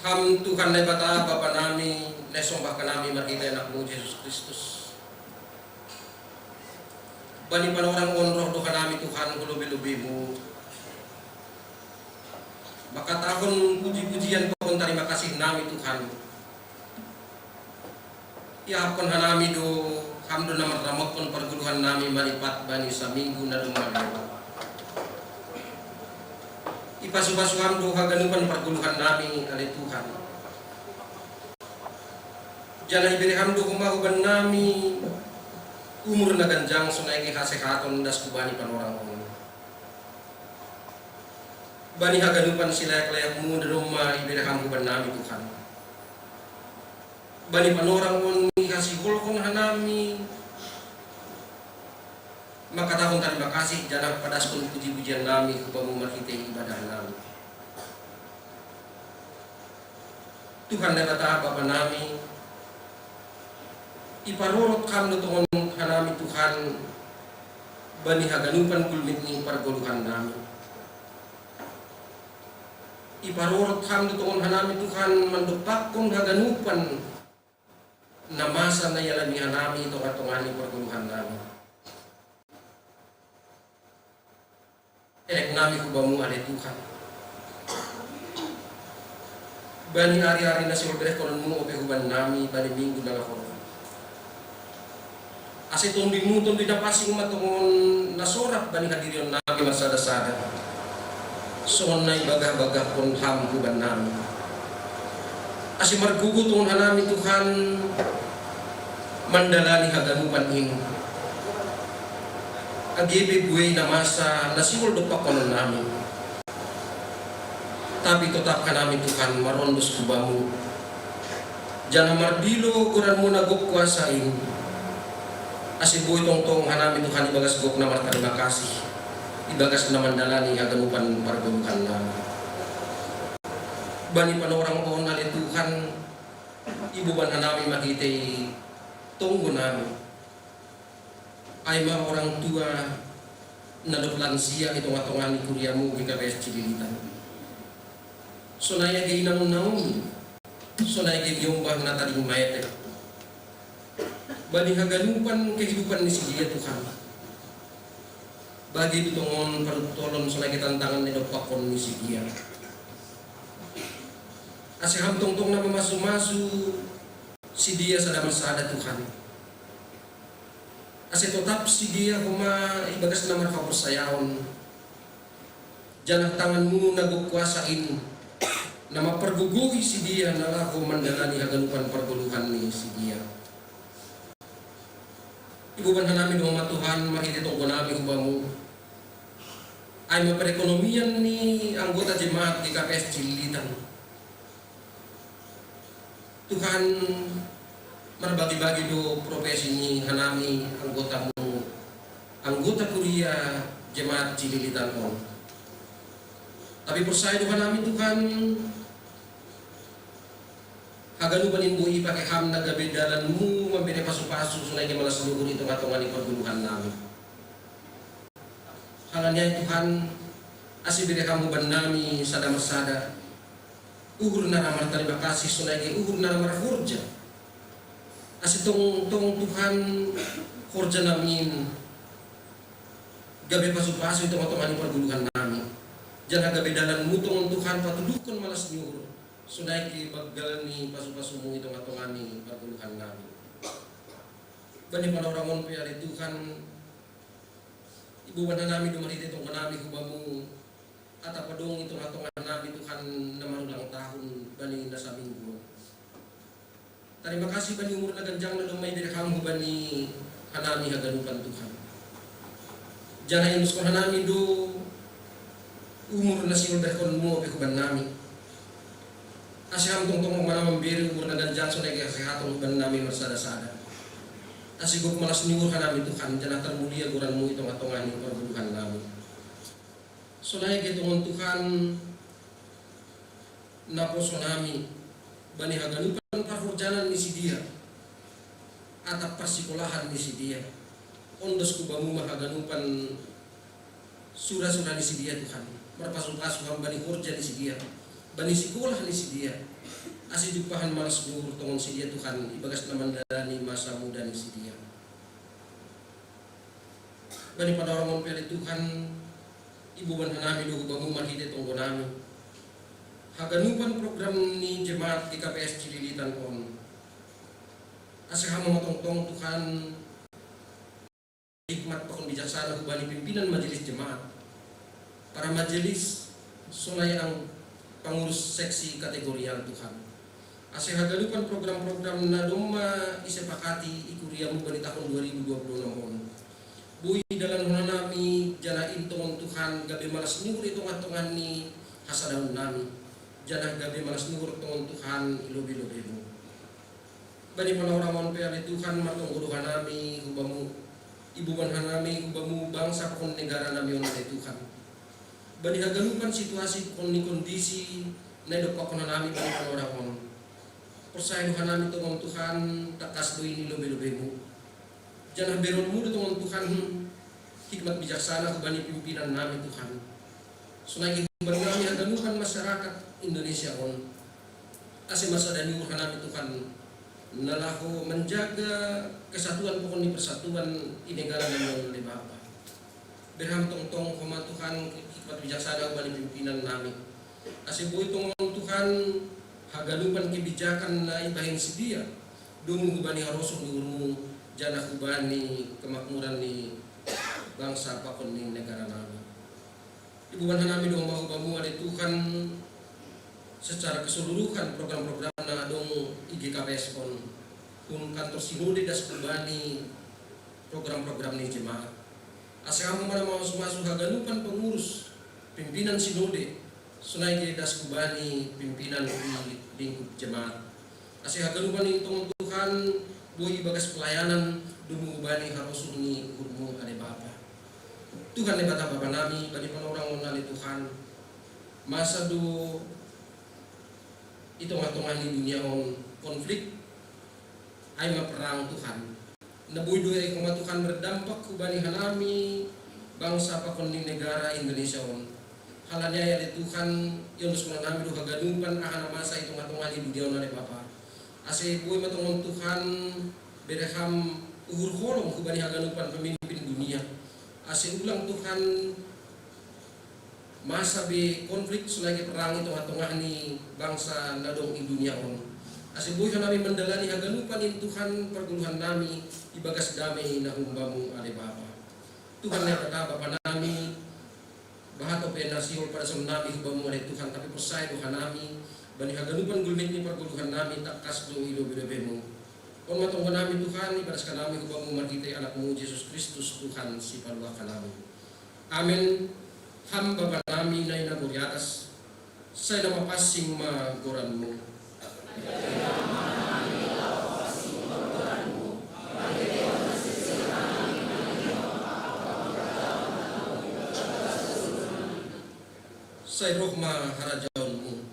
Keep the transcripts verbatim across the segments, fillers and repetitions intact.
Ham Tuhan Naibata, Bapa nami, naisombah hanami marhite Anakmu Jesus Kristus. Bani panorang on roh do hanami Tuhan hu lobi-lobimu, mangkatahon puji-pujian pakon tarima kasih nami Tuhan. Iahapkon hanami do, Ham do na marramotkon pargoluhan nami malipat bani saminggu na domma lewat. Ipasu-pasu Ham do haganupan pargoluhan nami, ale Tuhan. Janah ibere Ham do homa huban nami umur na ganjang sonai ge hasehaton das hubani panorang on. Bani haganupan silayak-layakmu na domma ibere Ham huban nami, Tuhan. Bani panorang on ihasiholhon hanami mangkatahon tarima kasih janah padaskon puji-pujian nami hu Bamu marhite ibadah nami. Tuhan Naibata, Bapa nami, iparorot Ham do tongon hanami Tuhan, bani haganupan gulmit ni pargoluhan nami. Iparorot Ham do tongon hanami Tuhan mandompakkon haganupan na masa na ialami hanami i tongah-tongah ni pargoluhan nami. Elek nami hu Bamu, ale Tuhan, bani ari-ari na sihol berehkononmu ope huban nami bani minggu na laho on. Ase Tonduy-Mu, Tonduy Napansing ma tongon na sorap bani hadirion nami marsada-sada, songon na ibagah-bagahkon Ham huban nami. Ase margogo tongon hanami Tuhan mandalani haganupan in, age pe buei na masa na sihol dompakkonon nami. Tapi totap hanami Tuhan marondos hu Bamu, janah mardilo goran-Mu na gok kuasa in, ase boi tongtong hanami Tuhan ibagas gok na martarima kasih, ibagas na mandalani haganupan pargoluhan nami. Bani panorang on, ale Tuhan, iboban hanami marhite tonggo nami, ai ma orang tua na dob lansia i tongah-tongah ni kuria-Mu G K P S Cililitan. Sonai age inang Naomi, sonai age niombah na tading maetek. Bani haganupan kehidupan ni sidea, Tuhan, bage do tongon parutolon sonai age tantangan na idompakkon ni sidea. Ase Ham tongtong na mamasu-masu sidea sada marsada, Tuhan. Ase totap sidea homa ibagas na marhaporsayaon, janah tangan-Mu na gok kuasa in na mampargogoi sidea na laho mandalani haganupan pargoluhan ni sidea. Iboban hanami do homa, Tuhan, marhite tonggo nami hu Bamu, ai ma perekonomian ni anggota jemaat G K P S Cililitan. Tuhan, marbagi-bagi do profesi ni hanami anggota-Mu, anggota kuria jemaat Cililitan on. Tapi porsaya do hanami, Tuhan, haganupan in boi ipake Ham na gabe dalan-Mu mambere pasu-pasu sonai age malas ni uhur i tongah-tongah ni pargoluhan nami. Halani ai, Tuhan, ase bere Ham huban nami sada marsada uhur na ra martarima kasih sonai age uhur na ra marhorja. Ase tongtong, Tuhan, horja nami in gabe pasu-pasu i tongah-tongah ni pargoluhan nami, janah gabe dalan-Mu tongon, Tuhan, patuduhkon malas ni uhur sonai age banggal ni pasu-pasu-Mu i tongah-tongah ni pargoluhan nami. Bani panorang on pe, ale Tuhan, iboban hanami do marhite tonggo nami hu Bamu, atap adong i tongah-tongah nami, Tuhan, na marulang tahun bani na saminggu on. Tarima kasih bani umur na ganjang na domma ibere Ham hubani hanami haganupan, Tuhan. Janah inoskon hanami do umur na sihol berehkononmu ope huban nami. Ase Ham tongtong ma na mambere umur na ganjang sonai age hasehaton huban nami marsada-sada. Ase gok malas ni uhur hanami, Tuhan, janah tarmulia goranmu i tongah-tongah ni pargoluhan nami. Sonai age tongon, Tuhan, naposo nami bani haganupan parhorjanan ni sidea, atap parsikolahan ni sidea. Ondos hu Bamu ma haganupan sura-sura ni sidea, Tuhan. Marpasu-pasu ham bani horja ni si dia, bani sikolah ni si dia. Ase jumpahan malas ni uhur tongon si dia Tuhan, ibagas na mandalani masa muda ni si dia. Bani panorangon pe ale Tuhan, iboban hanami do hubamu marhite tonggonami haganupan program ni jemaat G K P S Cililitan on. Ase Ham ma tongtong Tuhan, hikmat pakon bijaksana hubani pimpinan majelis jemaat, para majelis, sonai pangurus seksi kategorial Tuhan. Ase haganupan program-program na domma isepakati i kuriamu bani tahun dua ribu dua puluh enam on, boi dalanhon hanami janah in tongon Tuhan gabe malas ni uhur i tongah-tongah ni hasadaonnami, janah gabe malas ni uhur tongon Tuhan i lobei-lobeimu. Bani panorangon pe ale Tuhan, martonggo do hanami hubamu, iboban hanami hubamu bangsa pakon negara nami on ale Tuhan. Bani haganupan situasi pakon ni kondisi na idompakkon hanami bani panorangon, porsaya do hanami tongon Tuhan, tangkas do i lobei-lobeimu. Janah beronmu do tongon Tuhan hikmat bijaksana hubani pimpinan nami Tuhan, sonai humbani haganupan masyarakat Indonesia on. Ase marsada ni uhur hanami Tuhan, na laho manjaga kesatuan pakon ni persatuan i negara nami on ale Bapa. Bere Ham tongtong homa Tuhan hikmat bijaksana hubani pimpinan nami, ase boi tongon Tuhan haganupan kebijakan na ibahen si dia domu hubani harosuh ni uhurmu, janah hubani kemakmuran ni bangsa pakon ni negara nami. Iboban hanami do homa hubamu ale Tuhan, secara keseluruhan program-program na adong i G K P S on, hun kantor sinode das hubani program-program ni jemaat. Ase Ham ma na mamasu-masu haganupan pengurus, pimpinan sinode, sonai pe das hubani pimpinan i lingkup jemaat. Ase haganupan i tongon Tuhan boi ibagas pelayanan domu hubani harosuh ni uhurmu ale Bapa. Tuhan Debata Bapa nami, bani panorangon ale Tuhan, masa do i tongah-tongah ni dunia on konflik, ai ma perang Tuhan. Na boi do i homa Tuhan berdampak hubani hanami bangsa pakon ni negara Indonesia on. Halani ai ale Tuhan, iondoskon hanami do haganupan aha na masa i tongah-tongah ni dunia on ale Bapa. Ase boi ma tongon Tuhan, bere Ham uhur holong hubani haganupan pemimpin dunia, ase ulang Tuhan masa be konflik sonai pe perang i tongah-tongah ni bangsa na adong i dunia on. Ase boi hanami mandalani haganupan in Tuhan pargoluhan nami ibagas damei na humbamu ale Bapa. Tuhan Debata Bapa nami, bahat ope na sihol padason nami hubamu ale Tuhan, tapi porsaya do hanami, bani haganupan gulmit ni pargoluhan nami tangkas do i lobei-lobeimu. On ma tonggo nami Tuhan, ipadaskon nami hubamu marhite Anakmu Jesus Kristus Tuhan Sipaluah hanami. Amen. Ham Bapa nami na i nagori atas, sai na mapansing ma goranmu. Sai roh ma harajaonmu.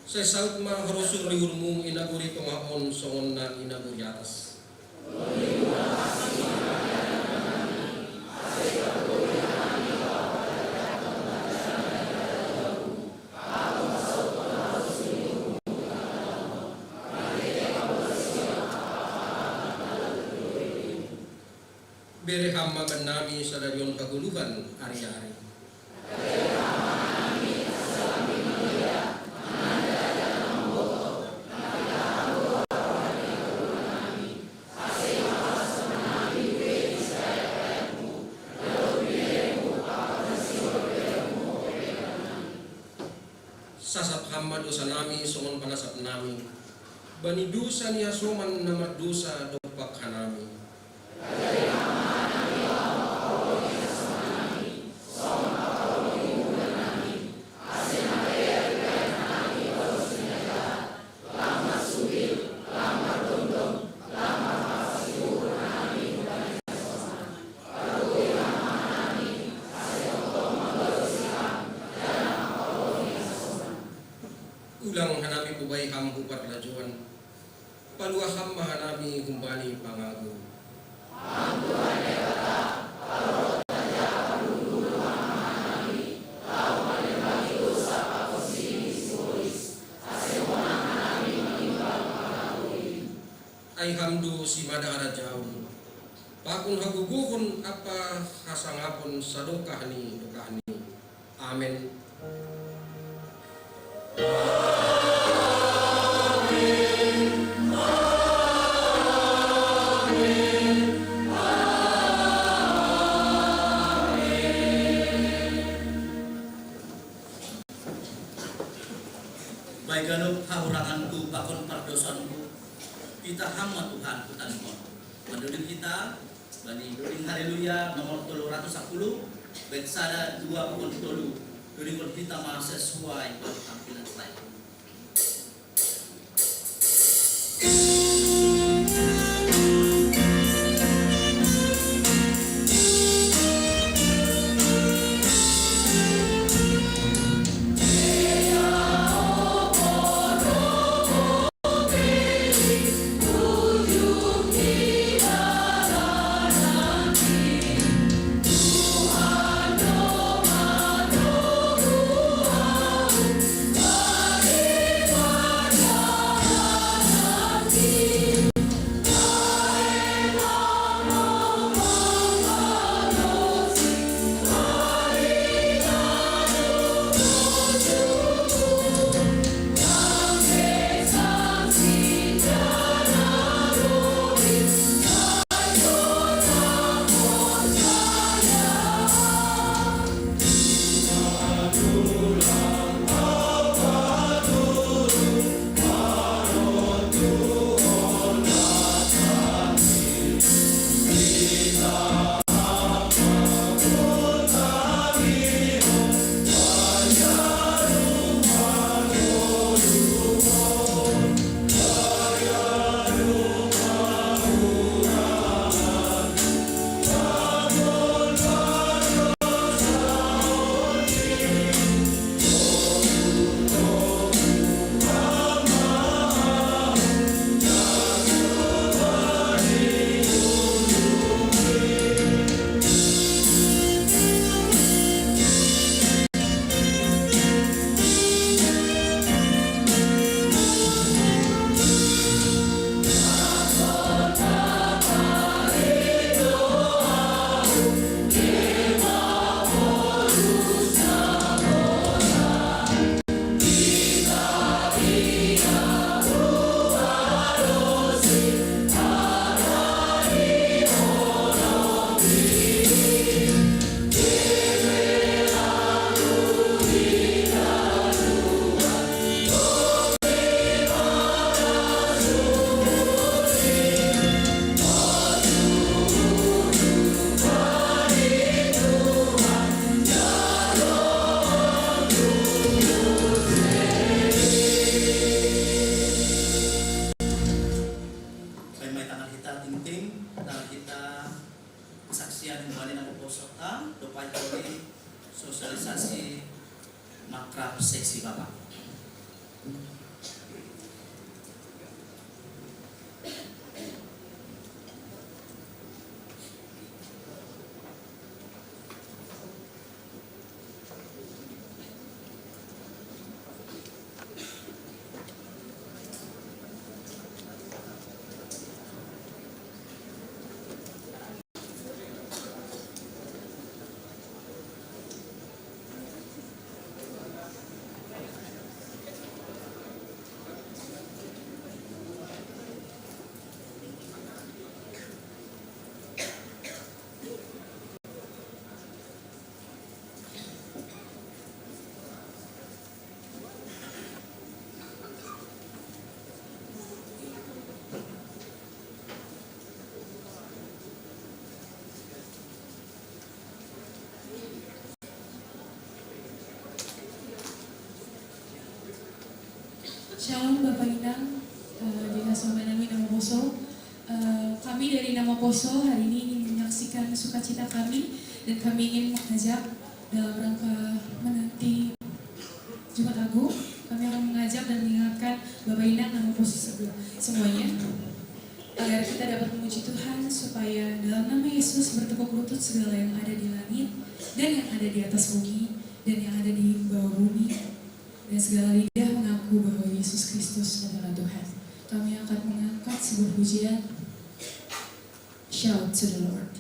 Sai saut ma harosuh ni uhurmu i nagori tongah on songon na i nagori atas. Bere Ham ma bannami sadari on hagoluhan ari-ari. Sasap Ham ma dosanami songon panasap nami, bani dosa ni hasoman na mardosa dompak hanami. Ulang hanami pobai Ham hu parlajouan, paluah Ham ma hanami humbani pangago. Ham dusi mada harajaon. Pakon hagogohon ampa hasangapon sadokah ni dokahni. Amen. Baik ganup hahuranganku pakon pardosaonku, pitah Ham ma Tuhan huta ni on. Mandoding hita bani doding Haleluya nomor tolu ratus sapuluh, bait sada, dua pakon tolu. Dodinghon hita ma sesuai bani tampilan slide. Baik, mai tangan hita tingting, tangan hita kesaksian kembali nama peserta, dopai kami sosialisasi makrab seksi Bapak. Shalom Bapak Inang, eh, di Nasional Nami Nama Poso. Eh, kami dari Nama Poso hari ini ingin menyaksikan sukacita kami dan kami ingin mengajak dalam rangka menanti Jumat Agung, kami akan mengajak dan mengingatkan Bapak Inang Nama Poso semuanya, agar kita dapat memuji Tuhan, supaya dalam nama Yesus bertekuk lutut segala yang ada di langit dan yang ada di atas bumi dan yang ada di bawah bumi, dan segala lidah mengaku bahwa Yesus Kristus adalah Tuhan. Kami akan mengangkat 的呼召。Shout to the Lord.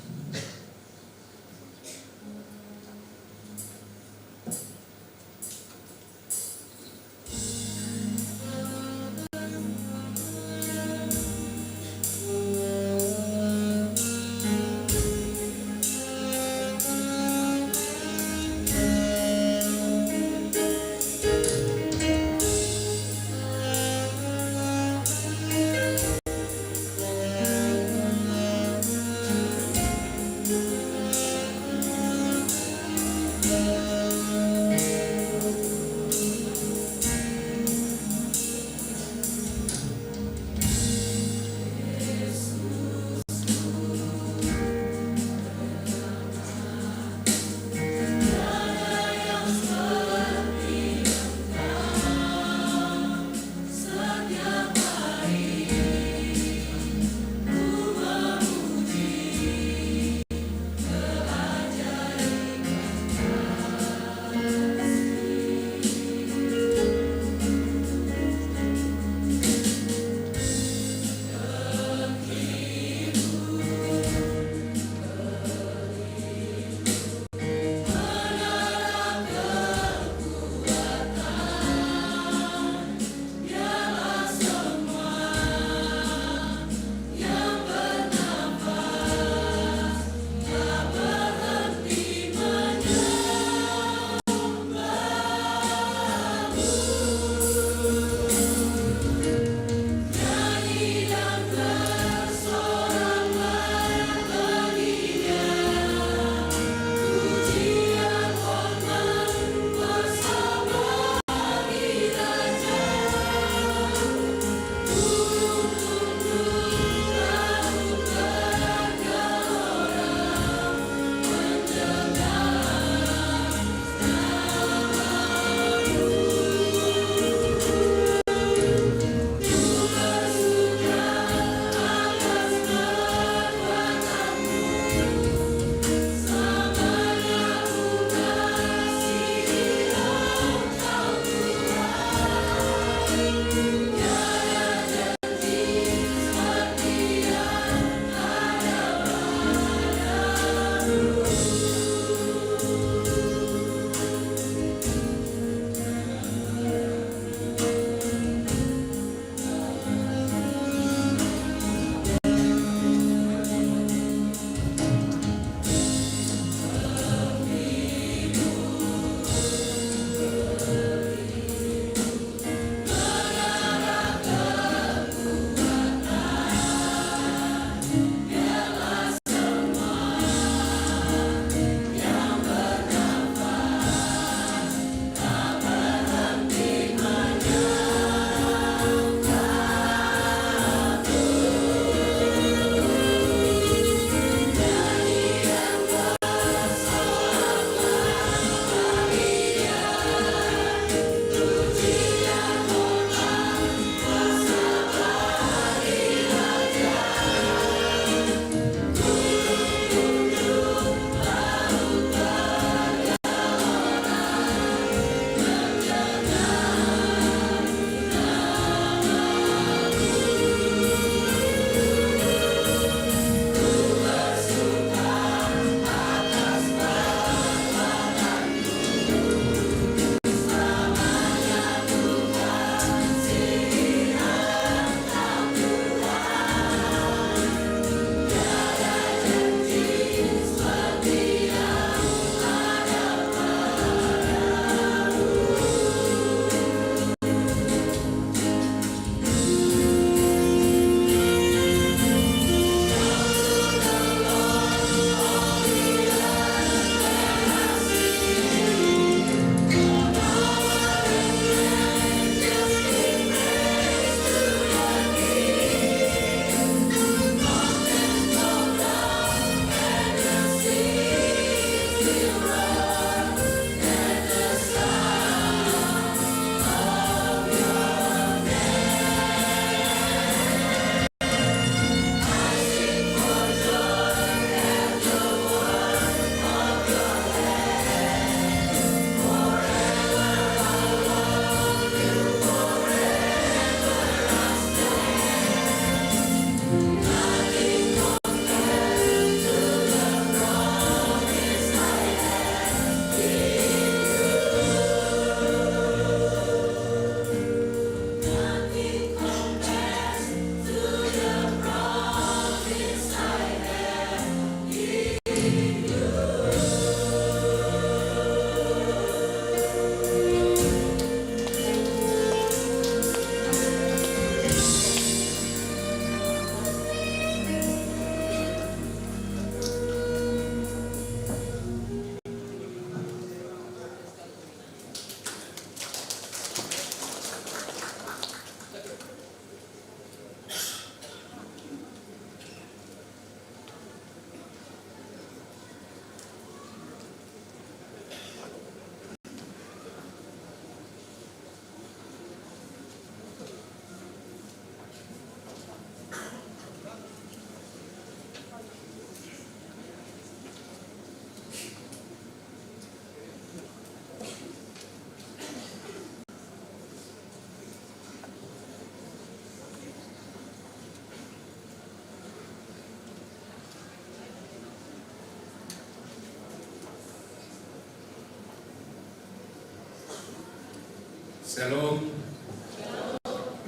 Shalom.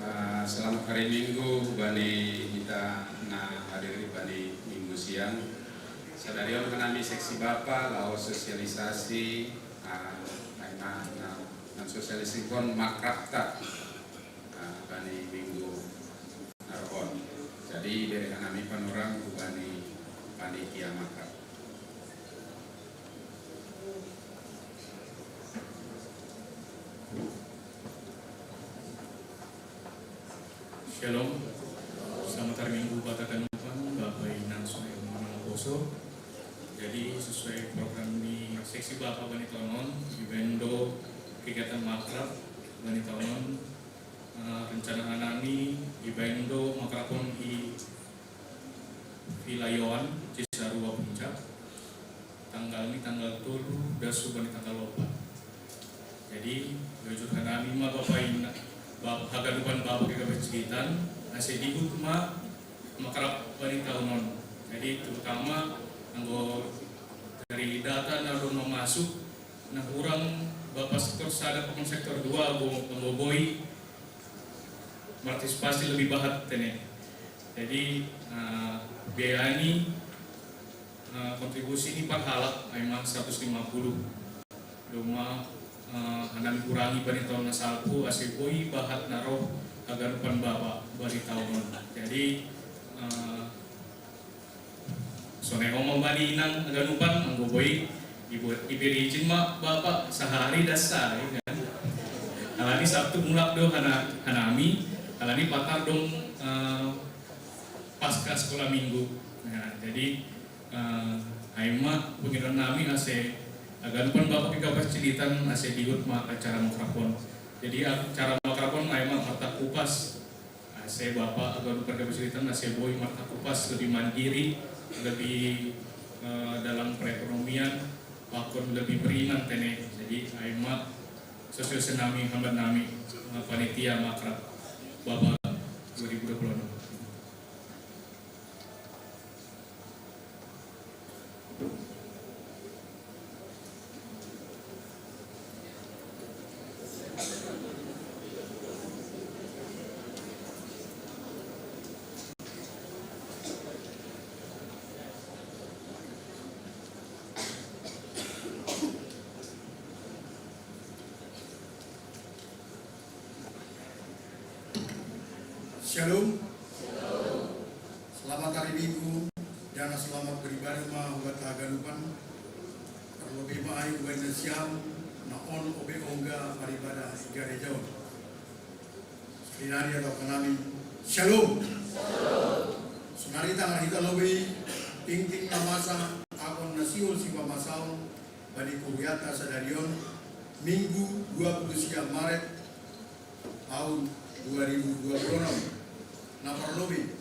Ah, selamat hari Minggu bani kita na hadir bani Minggu siang. Sadari on hanami seksi bapa laos sosialisasi, ah, na, na, na sosialisasi pun makrab ta, ah, bani Minggu na ro on. Jadi bere hanami panorang tu bani panitia makrab. Shalom. Selamat hari Minggu bata haganupan, Bapa Inang Sungai Umang Poso. Jadi sesuai program ni seksi bapa bani taon on, ibaen do kegiatan makrab bani taon on, eh, rencana hanami ibaen do makrab on i Villa Yohan, Cisarua Puncak, tanggal ni tanggal tolu, dasu bani tanggal opat. Jadi, bojur hanami ma Bapa Inang, bapa haganupan bapa kegapas cilitan, ase dihut ma makrab bani taon on. Jadi, terutama anggo dari data na adong mamasuk, na hurang bapa sektor sada pakon sektor dua anggo, anggo boi martisipasi lebih bahat tene. Jadi, eh, biaya ni, eh, kontribusi ni parhalak ai ma seratus lima puluh. Doma, eh, hanami hurangi bani taon na salpu ase boi bahat na ro haganupan bapa bani taon on. Jadi, eh, sonai on ma bani inang haganupan anggo boi ibo-, ibere izin ma bapa sahari das sahari kan. Alani Sabtu mulak do hana-, hanami, alani patar dong, eh, pasca sekolah minggu. Nah, jadi, eh, ai ma pengiran nami ase haganupan bapa kegapas cilitan ase dihut ma acara makrab on. Jadi acara makrab on ai ma martakupas. Ase bapa haganupan kegapas cilitan ase boi martakupas lebih mandiri, lebih, eh, dalam perekonomian, pakon lebih berinang tene. Jadi ai ma sosialisasi nami, hambat nami, eh, panitia makrab bapa dua ribu dua puluh enam. Shalom. Selamat hari Minggu, dan selamat beribadah ma huhut haganupan. Terlebih ma ai hubaen nasiam na on ope ongga beribadah i gareja on. Sarinari adaon hanami. Shalom. Sarinari tangar hita lobei tingting na masa, anggo na sihol sipamasaon, bani kuriata sadari on, Minggu dua puluh sia Maret tahun dua ribu dua puluh enam. Na parlobei,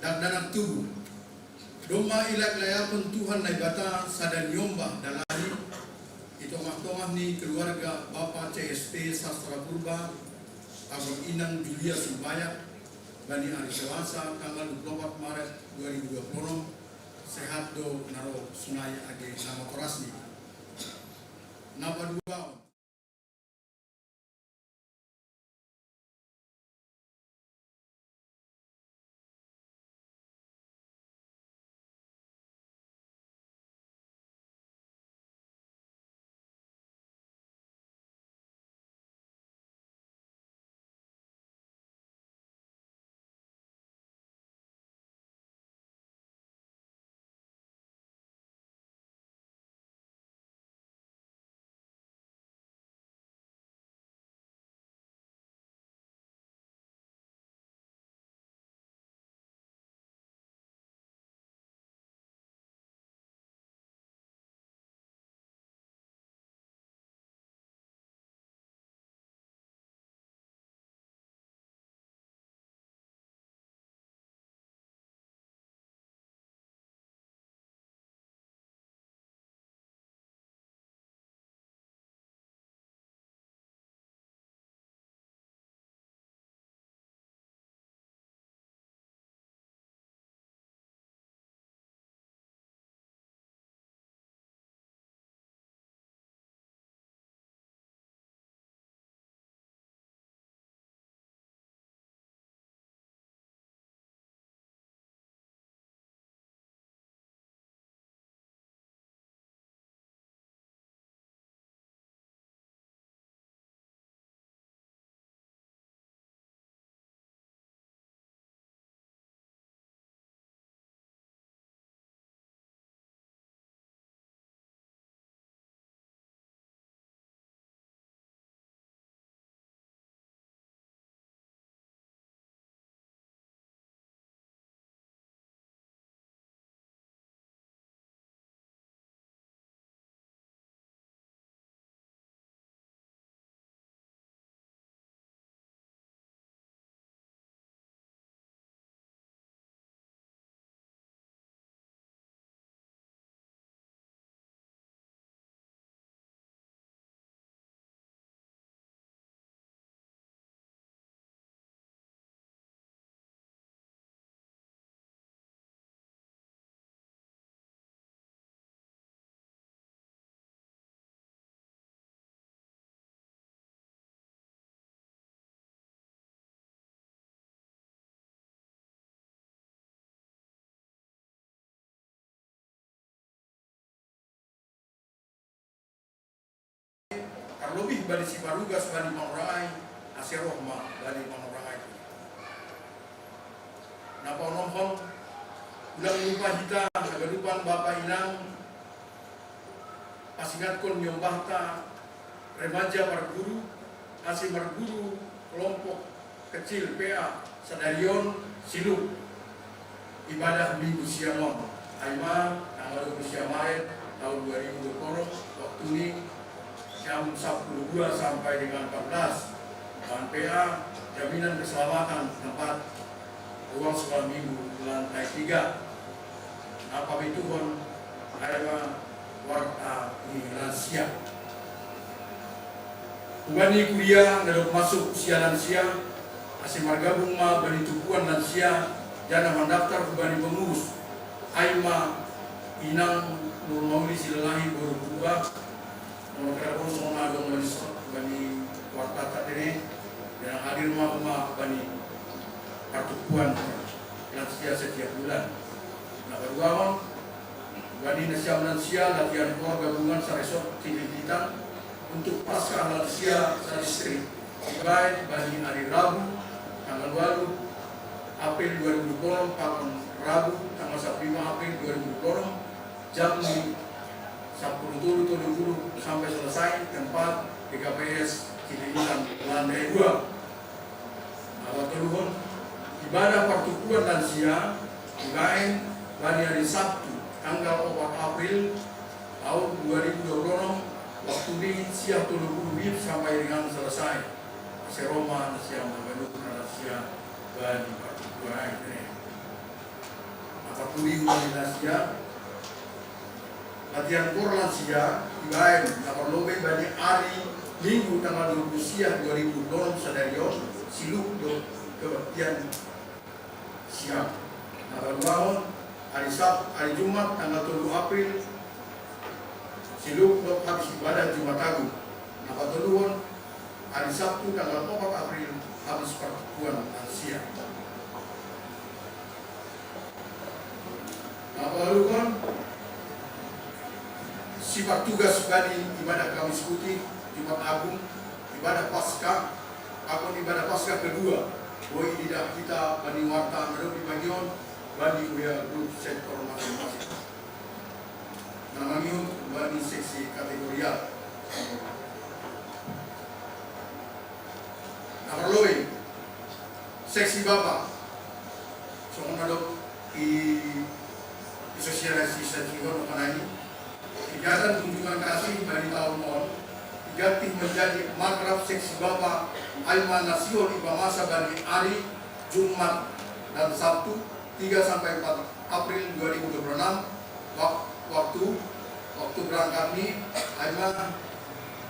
dakdanak tubu. Domma ilaklakon Tuhan Naibata sada niombah dalahi i tongah-tongah ni keluarga Bapa C S P Sastra Purba, anggo Inang Julia Sibayak, bani ari Selasa tanggal dua puluh opat Maret dua ribu dua puluh enam, sehat do na ro sonai age na matorasni. Na paduahon. bani siparugas bani pangorangai, ase roh ma bani pangorangai. Na paonomhon, unang lupa hita haganupan bapa inang pasingatkon niombahta remaja parguru, ase marguru kelompok kecil P A sadarion, siluk ibadah Minggu siang on, ai ma tanggal dua puluh sia Maret tahun dua ribu dua puluh, waktuni jam sapuluh dua sampai dengan empat belas. Bahan P A, jaminan keselamatan tempat ruang sekolah minggu lantai tiga. Na pamituhon, ai ma warta ni lansia. Hubani kuria na dob masuk sia lansia, ase margabung ma bani tumpuan lansia, janah mandaftar hubani pengurus, ai ma inang Nur Mauli Silalahi boru Purba, nomor telepon songon na adong bani so-, bani wartata tene, janah hadir ma homa bani partumpuan lansia setiap bulan. Na paduahon, bani nasiam lansia latihan kor gabungan saresort Cililitan untuk Paskah lansia sadistrik, dibahen bani ari Rabu tanggal walu April dua ribu dua puluh enam, pakon Rabu tanggal sapuluh lima April dua ribu dua puluh enam, jam ni sapuluh tolu tolu puluh sampai selesai, tempat di K P S Cililitan lantai dua. Na patoluhon, ibadah partumpuan lansia dibahen bani ari Sabtu tanggal opat April tahun dua ribu dua puluh enam, waktuni siang tolu puluh WIB sampai dengan selesai. Ase roh ma nasiam haganup na lansia bani partumpuan ai tene. Na parpudi hubani lansia, latihan kor lansia dibahen na parlobei bani ari Minggu tanggal dua puluh sia dua ribu dua puluh sadarion, siluk dohot kebaktian siang. Na paduahon, ari Sab-, ari Jumat tanggal tolu April, siluk dohot habis ibadah Jumat Agung. Na patoluhon, ari Sabtu tanggal opat April, habis partumpuan lansia. Na paluhon, sipartugas bani ibadah Kamis Putih, Jumat Agung, ibadah Paskah, pakon ibadah Paskah kedua, boi diidah hita bani warta na dob dibagihon bani uya grup sektor masing-masing. Na mangihut bani seksi kategorial. Na parlobei, seksi bapa. Songon na dob i, i sosialisasi on hona i. Kegiatan kunjungan kasih bani taon on, diganti menjadi makrab seksi bapa, ai ma na sihol ipamasa bani ari Jumat dan Sabtu, tiga sampai empat April dua ribu dua puluh enam, wak-, waktu, waktu berangkat ni, ai ma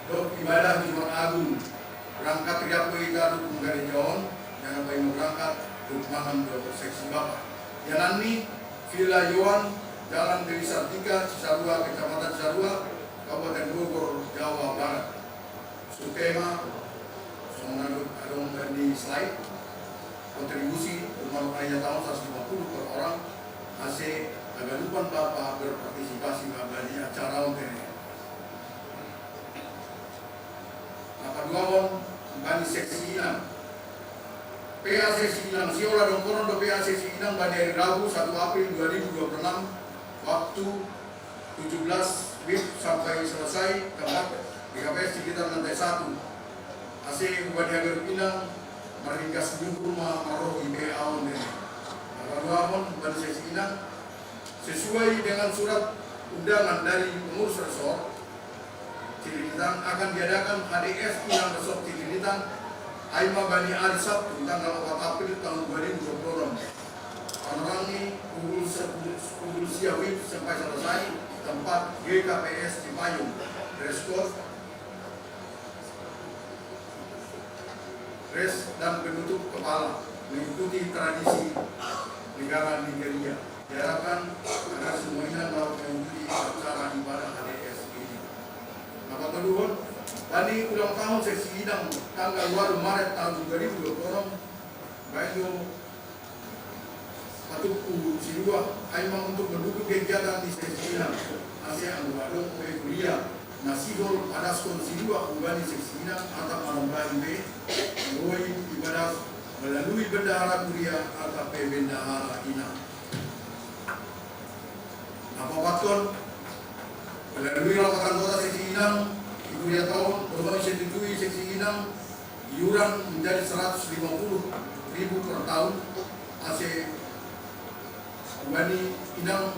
dob ibadah Jumat Agung. Berangkat riap do hita dukun gareja on, janah bahen ma berangkat dukun mangan do seksi bapa. Ianan ni Villa Yohan, Jalan Dewi Sartika, Cisarua, Kecamatan Cisarua, Kabupaten Bogor, Jawa Barat. Subtema, songon na adong di slide, kontribusi rumah tangga tahun seratus lima puluh per orang, ase haganupan bapa berpartisipasi ma bani acara on tene. Na paduahon, bani seksi inang. P A seksi inang, sihol adong konon do P A seksi inang bani ari Rabu satu April dua ribu dua puluh enam, waktu tujuh belas WIB sampai selesai, tempat di K P S Cililitan lantai satu. Ase hubani haganup inang, marringgas ni uhur ma marrohi P A on tene. Na paduahon, bani seksi inang, sesuai dengan surat undangan dari pengurus resort, Cililitan akan diadakan H D S inang resort Cililitan, ai ma bani ari Sabtu tanggal opat April tahun dua ribu dua puluh enam. Panorang ni pukul sepuluh, pukul sia WIB sampai selesai, tempat G K P S Cipayung. Dress code, dress dan penutup kepala mengikuti tradisi negara Nigeria. Diharapkan agar semua inang dapat mengikuti acara ibadah H D S ini. Na patoluhon, bani ulang tahun seksi inang tanggal walu Maret tahun dua ribu dua puluh enam, baen do patumpu si luah, ai ma untuk mendukung kegiatan di seksi inang, ase anggo adong ope kuliah, Nasihol padaskon sidua humbani seksi inang atap manambahi be, boi ipadas melalui bendahara kuria atap pe bendahara inang. Napapatkon, melalui rapat anggota seksi inang, di kuria taon, dohot setujui seksi inang, iuran menjadi seratus lima puluh ribu per tahun, ase humbani inang,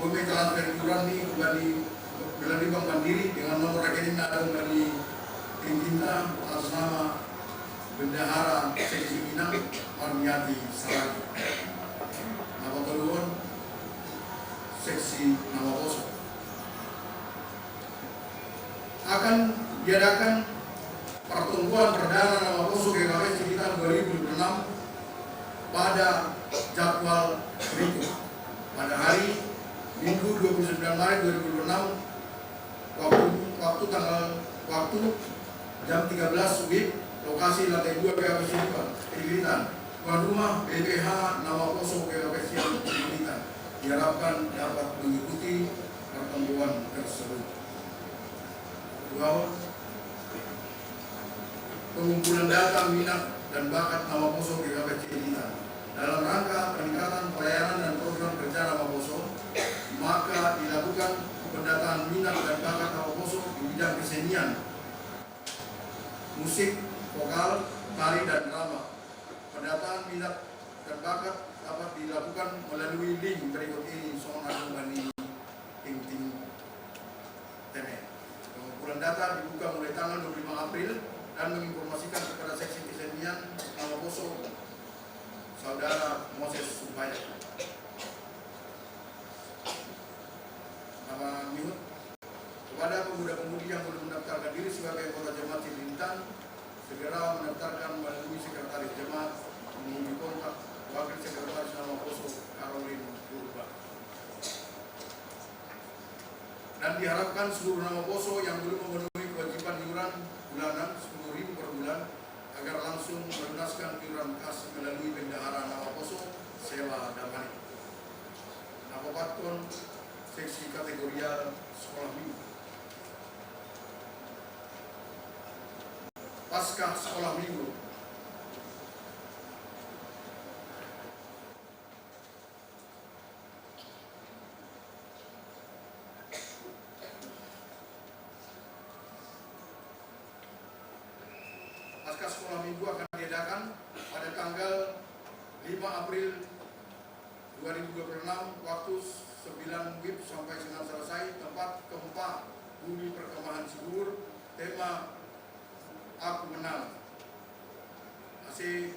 boi transfer iuran ni humbani melalui Bank Mandiri dengan nomor rekening na ada humbani tingkina atas nama bendahara seksi inang Marmiati Saragi. Napatoluhon, seksi Namaposo. Akan diadakan pertemuan perdana Namaposo G K P S Cililitan dua ribu dua puluh enam pada jadwal berikut. Pada hari Minggu dua puluh sembilan Maret dua ribu dua puluh enam, waktu, waktu tanggal, waktu jam tiga belas wib, lokasi lantai dua G K P S Cililitan, Cililitan. Tuan rumah B P H Namaposo G K P S Cililitan. Diharapkan dapat mengikuti pertemuan tersebut. Dua, pengumpulan data minat dan bakat Namaposo G K P S Cililitan. Dalam rangka peningkatan pelayanan dan program kerja Namaposo, maka dilakukan pendataan minat dan bakat Namaposo di bidang kesenian, musik, vokal, tari, dan drama. Pendataan minat dan bakat dapat dilakukan melalui link berikut ini, songon na humbani tingting tene. Pengumpulan data dibuka mulai tanggal dua puluh lima April dan menginformasikan kepada seksi kesenian Namaposo, Saudara Moses Sumbaya. Nama mihut. Kepada pemuda-pemudi yang belum mendaftarkan diri sebagai anggota jemaat Cililitan, segera mendaftarkan melalui sekretaris jemaat, menghubungi kontak wakil sekretaris Namaposo, Caroline Purba. Dan diharapkan seluruh Namaposo yang belum memenuhi kewajiban iuran bulanan sepuluh ribu per bulan agar langsung melunaskan iuran kas melalui bendahara Namaposo, Sela Damani. Napapatkon, seksi kategorial sekolah minggu. Paskah sekolah minggu. Paskah sekolah minggu akan diadakan pada tanggal lima April dua ribu dua puluh enam, waktu sembilan wib sampai dengan selesai. Tempat gempa bumi perkemahan Cibubur, tema Aku Menang. Ase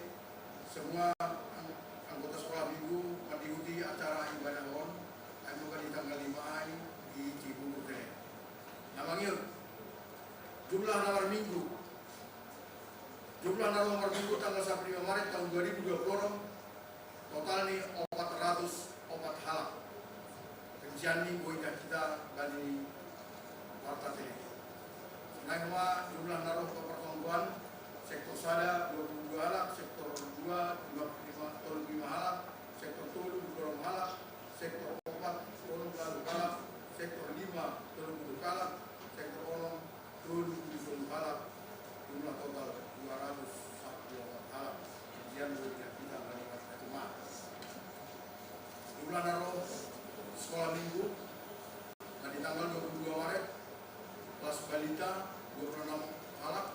semua ang-, anggota sekolah minggu mengikuti acara ibadah on, ai muka di tanggal lima ai di Cibubur tene. Na mangihut, jumlah na marminggu. Jumlah na ro marminggu tanggal sapuluh lima Maret tahun dua ribu dua puluh enam, total ni opat ratus opat halak. Rincian ni boi hita bani warta tene. Naeng ma jumlah na ro tu partondion, sektor sada dua puluh dua halak, sektor dua lima, lima, tolu lima halak, sektor tolu dua puluh halak, sektor opat tolu puluh halak, sektor lima tolu puluh halak, sektor onom tolu puluh tolu halak, jumlah total dua ratus sapuluh opat halak. Rincian boi hita bani warta jemaat. Jumlah na ro sekolah minggu, na di tanggal dua puluh dua Maret, kelas balita dua puluh enam halak,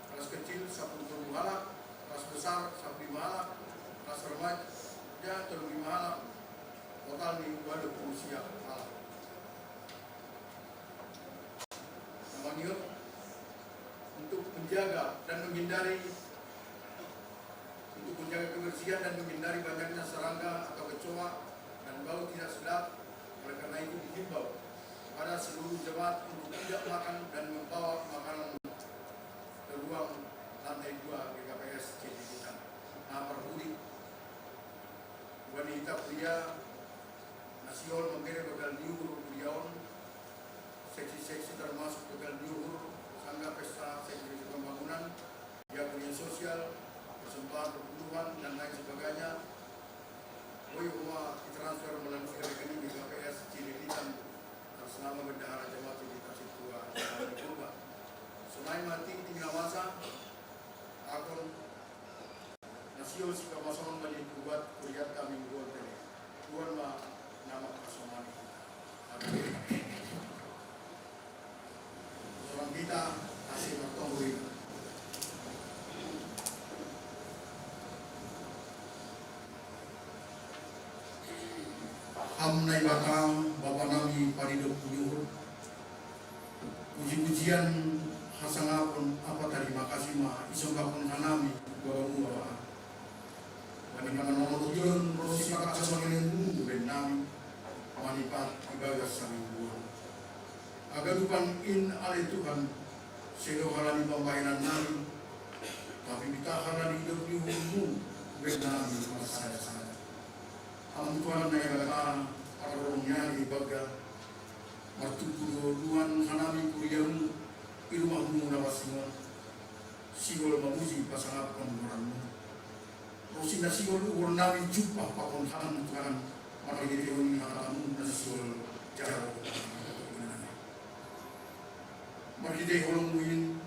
kelas kecil sapuluh tolu halak, kelas besar sapuluh lima halak, kelas remaja tolu puluh lima halak, total ni walu puluh sia halak. Na mangihut, untuk menjaga dan menghindari, untuk menjaga kebersihan dan menghindari banyaknya serangga atau kecoa dan bau tidak sedap, oleh karena itu dihimbau pada seluruh jemaat untuk tidak makan dan membawa makanan ke ruang lantai dua G K P S Cililitan. Na parpudi, humbani hita kuria na sihol mambere bekal ni uhur kuria on, seksi-seksi termasuk bekal ni uhur, sanggah, pesta, seksi-seksi pembangunan, ya, kuria sosial, persembahan perpuluhan, dan lain sebagainya. Boi ma ditransfer melalui rekening G K P S Cililitan atas nama bendahara jemaat Cililitan Sintua. Sio si kamasonon bani buat kuriat kami buat tene. Tuhan ma nama kasomani. Amin. Orang kita kasih bertemu. Ham Naibata, Bapa nami paridop punyuhur. Puji-pujian hasangapon apa tarima kasih ma isonggapon hanami babamu Bapa. Bani manongotujon ro sipakasongenmu ben nami manipat ibagas samingguan. Agadupan in ale Tuhan, sedo halani pambahenan nami, tapi bita halani idop ni uhurmu ben nami marsada-sada. Ham Tuhan Naibata, parorong ni ale ibaga, martumpu do Tuhan hanami kuriamu i rumahmu na pasingon. Sihol mamuji pasangapkon goranmu. Rosi na sihol uhur nami jumpah pakon ham Tuhan, marhitehon ni hatamu na sihol jaro. Marhitehon holongmu in,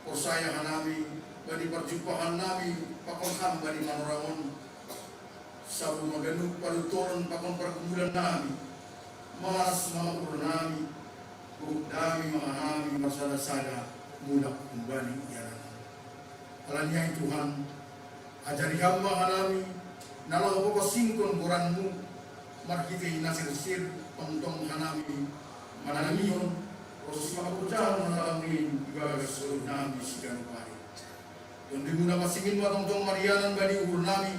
porsaya hanami bani parjumpahan nami pakon ham bani manorangon. Sabu maganup palutoron pakon pargumulan nami, malas ma uhur nami, gok dami ma hanami marsada-sada mulak humbani ianan. Alani ai Tuhan, ajari ham ma hanami na laho papasinghon goranmu, marhitei na sirsir tongtong hanami manangihon ro sipakorjahon hatamu in ibagas soluh nami siganup ari. Tondimu na pansing in ma tongtong marianan bani uhur nami,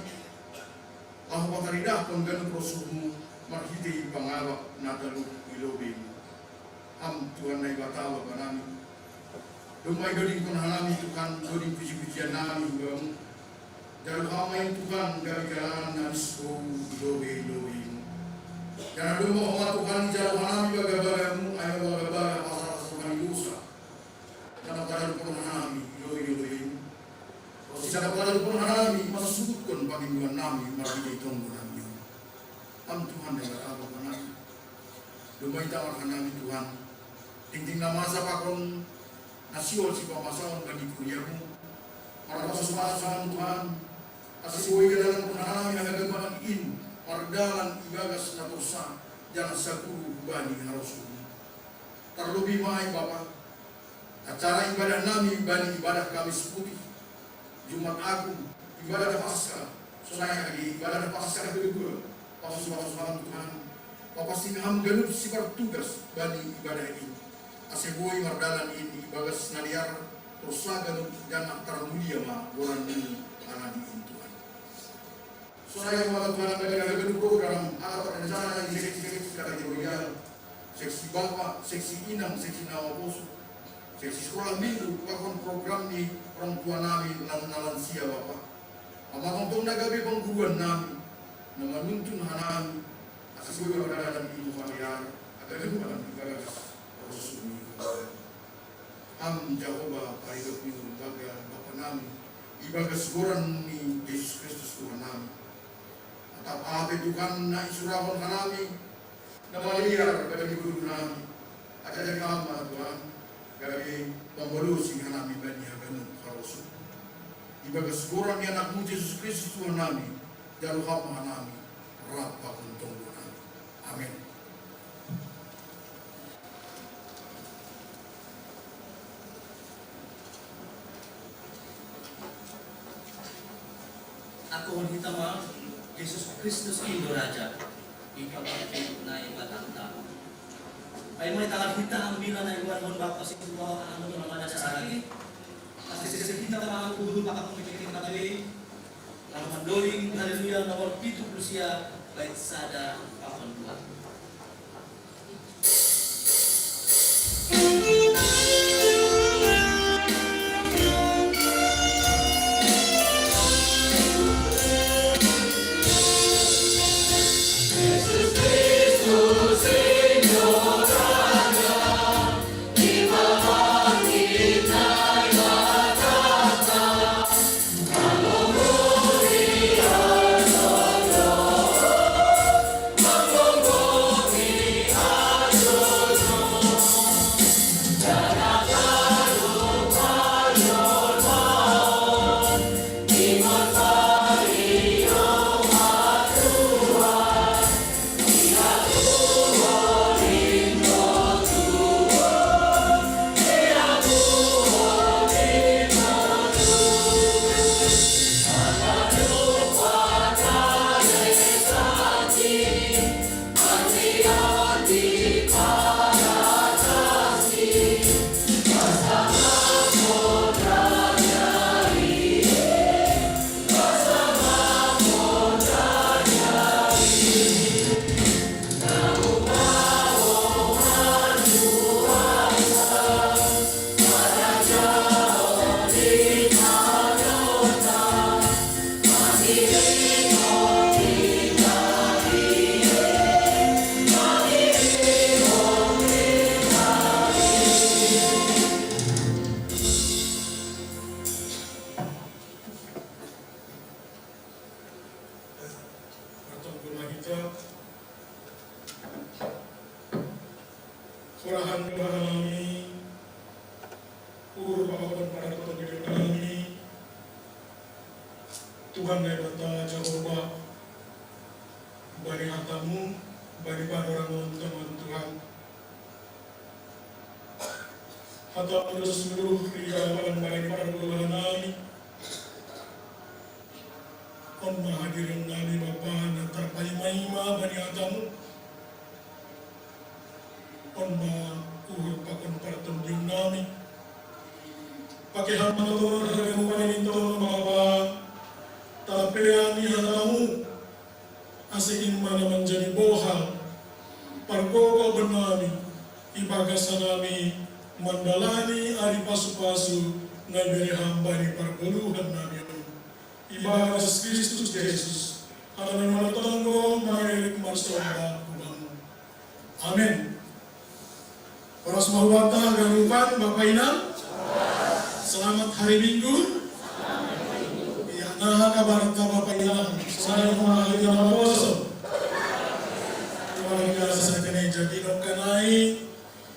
laho pataridahkon ganup rosuhmu marhitei pangabak na talup i lobeimu. Ham Tuhan Naibata Bapa nami, domma idodingkon hanami Tuhan doding puji-pujian nami hu Bamu. Jalo Ham ma in Tuhan gabe galangan na misbou i lobei-lobeimu. Jala domma Ho ma Tuhan ijalo hanami baga-bagamu, ai ma baga-baga pasal-pasal ni dosa. Jala padaluhon hanami i lobei-lobeimu. Jala padaluhon hanami masusudutkon paminduan nami marhitei tonggo nami on. Ham Tuhan Naibata Bapa nami, domma itamar hanami Tuhan tingting na masa pakon na sihol sipamasaon bani kuriamu. Marmasu-masu Ham Tuhan, ase boi idalankon hanami haganupan in mardalan ibagas na torsa jala saguru hubani harosuhmu. Tarlobi ma ai Bapa, acara ibadah nami bani ibadah Kamis Putih, Jumat Agung, ibadah Paskah, sonai age ibadah Paskah kedua, pasu-pasu Ham Tuhan, papansing Ham ganup sipartugas bani ibadah in. Ase boi mardalan in ibagas na dear, torsa ganup, jala tarmulia ma goranmu alani in Tuhan. Sonai ma Tuhan, gabe gabe program atau rencana di seksi-seksi kategorial, seksi bapa, seksi inang, seksi na maposo, seksi sekolah minggu, pakon program ni orang tua nami lan na lansia Bapa. Ham ma tongtong na gabe pangguruan nami, na manuntun hanami, ase boi mardalan i Tuhan, ia haganupan ibagas rosuhmi. Ham Jahowa paridop ni uhur baga Bapa nami, ibagas goran ni Jesus Kristus Tuhan nami. Atap aha pe Tuhan na isurahon hanami, na maliar bani guru nami, ajari Ham ma Tuhan, gabe pambalosi hanami bani haganup harosuh. Ibagas goran ni AnakMu Jesus Kristus Tuhan nami, jalo Ham ma hanami, rap pakon tonggo nami. Amen. Akohon hita ma Jesus Kristus i do Raja, i pangangkit Naibatanta. Paima itangar hita ambila na iboanhon Bapa Sintua anak na mamadan sasari, ase hita mangudurhon pangangkit hita be, laho mandoding Haleluya nomor pitu puluh sia, bait sada pakon dua. Tuhan Naibata Jahowa, bani hatamu, bani panorang on Tuhan. Hatamu do suluh rigawan bani pargoluhan nami. On ma hadirin nami Bapa na tarpaima-ima bani hatamu. On ma uhur pakon partondion nami. Pake hatamu do haganupan i Tuhan Bapa, tarpean ni hatamu, ase in ma na manjadi bohal pargogohon nami, i bagas hanami mandalani ari pasu-pasu na ibere ham bani pargoluhan nami on. I bagas Kristus Jesus, hata na manongtong mamereng marsomba hubamu. Amen. Horas ma hubanta haganupan, Bapa Inang. Selamat hari Minggu. Ya, naha kabarta Bapa Inang? Songon i ma hita na maposo. Luar biasa kene, jadi nongkanai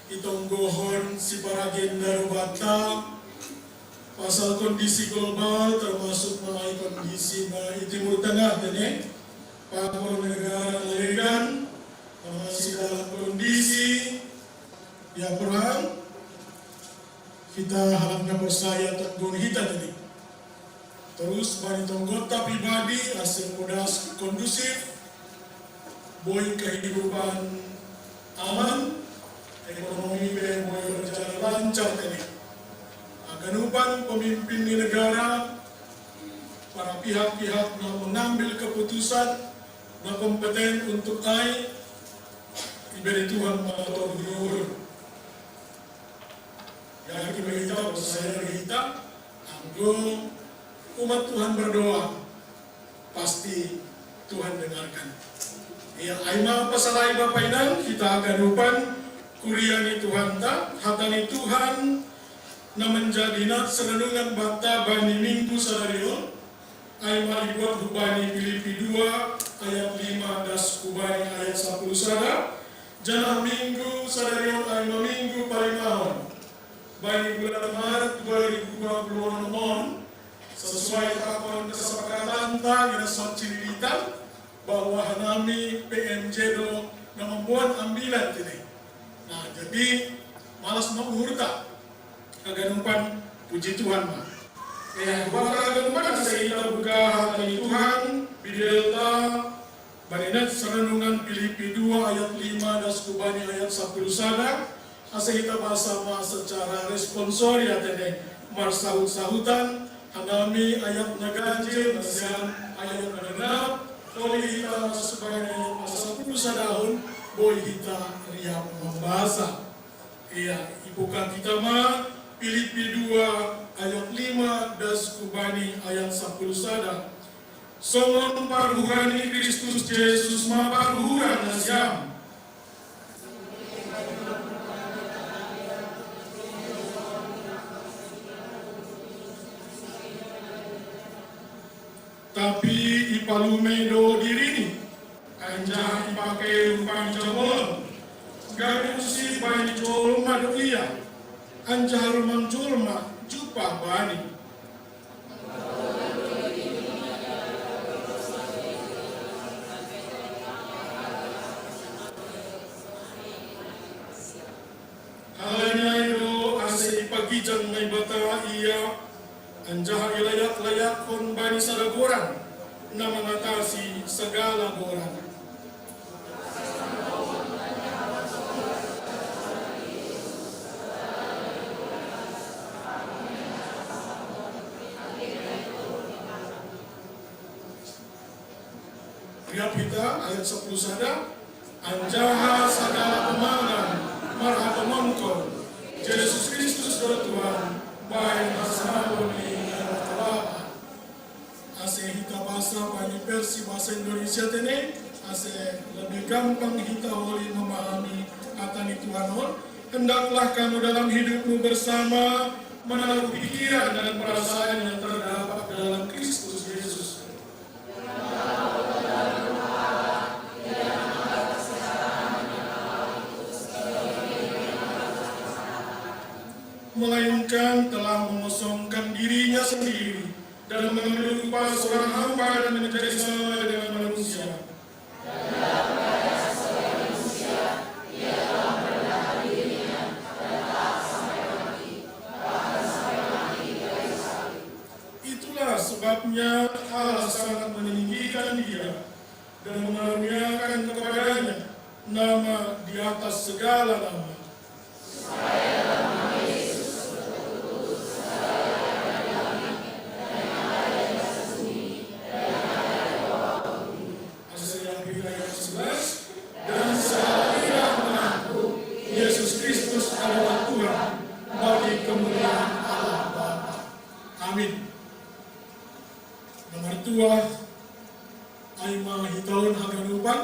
itonggohon siparagenda do banta pasal kondisi global, termasuk mengenai kondisi na i Timur Tengah, kene, pakon negara na legan, masih dalam kondisi ya perang, hita halak na porsaya tonggohon hita tadi. Terus bani tonggohonta pribadi ase podas kondusif, boi kehidupan aman, ekonomi pe boi berjalan lancar tadi. Haganupan pemimpin ni negara, para pihak-pihak na mengambil keputusan na kompeten untuk ai, ibere Tuhan ma torus. Yakin ma hita, porsaya ma hita, anggo umat Tuhan berdoa, pasti Tuhan dengarkan. Ya, ai ma pasalai Bapa Inang, hita haganupan kuria ni Tuhanta, hata ni Tuhan na manjadi nats renungan banta bani Minggu sadari on, ai ma ibuat hubani Pilipi dua ayat lima das hubani ayat sampulu sada, janah Minggu sadari on ai ma Minggu palimahon bani bulan Maret dua ribu dua puluh enam on, sesuai pakon kesepakatanta, na songon i ditaruhon, bahwa hanami P M J do na mamboan ambilan tene. Nah, jadi malas ma uhurta. Haganupan, puji Tuhan ma. Eh, haganupan, asa hita buka hata ni Tuhan, Bidelta, bani nats renungan Pilipi dua ayat lima das hubani ayat sampulu sada, asa hita basa ma secara responsorial tene, marsahut-sahutan, hanami ayat na ganjil, nasiam ayat na genap, holi hita masuk bani ayat na sampulu sadahon, boi hita riap mambasa. Ia, ibuka hita ma Pilipi dua ayat lima das hubani ayat sampulu sada. Songon parhura ni Kristus Jesus ma parhura nasiam. Tapi ipalume do dirini, anjaha ipake rupa ni jabolon, gabe usip bani jolma do ia, anjaha rumang jolma jumpah bani. Halani ai do ase ipagijang Naibata ia, anjaha ilayak-layakkon bani sada goran, na mangatasi sagala goran. Riap hita, ayat sampulu sada, anjaha sagala pamangan marhatomonkon Jesus Kristus do Tuhan, bahen hasangapon ni Naibata Bapa. Ase hita basa bani versi bahasa Indonesia tene, ase lebih gampang hita holi memahami hata ni Tuhan on. Hendaklah kamu dalam hidupmu bersama menaruh pikiran dan perasaan yang terdapat dalam Kristus Yesus. Melainkan telah mengosongkan dirinya sendiri dan mengambil rupa seorang hamba dan menjadi sama dengan manusia. Itulah sebabnya Allah sangat meninggikan dia dan mengaruniakan kepadanya nama di atas segala nama. Ayat sebelas, dan setiap mengaku Yesus Kristus adalah Tuhan bagi kemuliaan Allah Bapa. Amin. Nomor dua, ai ma hitaon haganupan,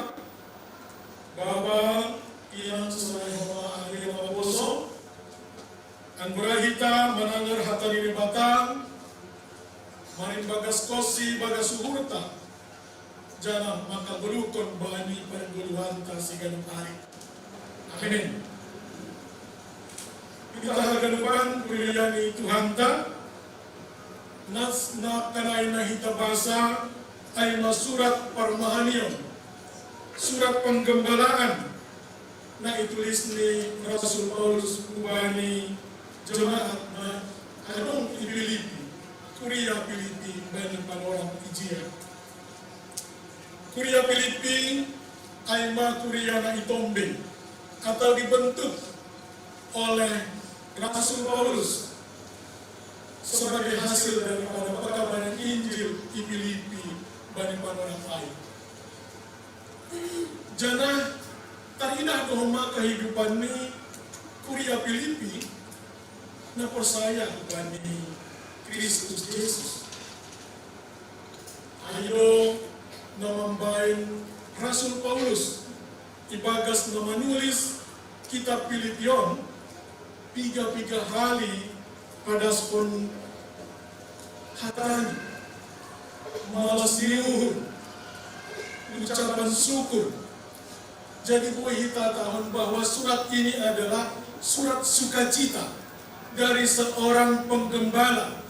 Bapa, Inang, sonai homa anggi na maposo, anggo ra hita manangar hata ni Debata, marimbagaskonsi bagas uhurta, janah mangkaboluhkon bani pargoluanta siganup ari. Amin. Hita haganupan kuria ni Tuhanta, nas na kanai na hita basa, ai ma surat parmahanion, surat penggembalaan, na itulis ni Rasul Paulus hubani jemaat na adong i Pilipi, kuria Pilipi bani panorang ijia. Kuria Pilipi ai ma kuria na itombe atau dibentuk oleh Rasul Paulus sebagai hasil daripada pekabaran Injil i Pilipi bani panorang ai. Janah taridah do homa kehidupan ni kuria Pilipi na porsaya bani Kristus Jesus. Ai do na mambahen Rasul Paulus ibagas na manulis kitab Pilipi on piga-piga hali padaskon hatani, malas ni uhur, ucapan syukur. Jadi boi hita tahu bahwa surat ini adalah surat sukacita dari seorang penggembala,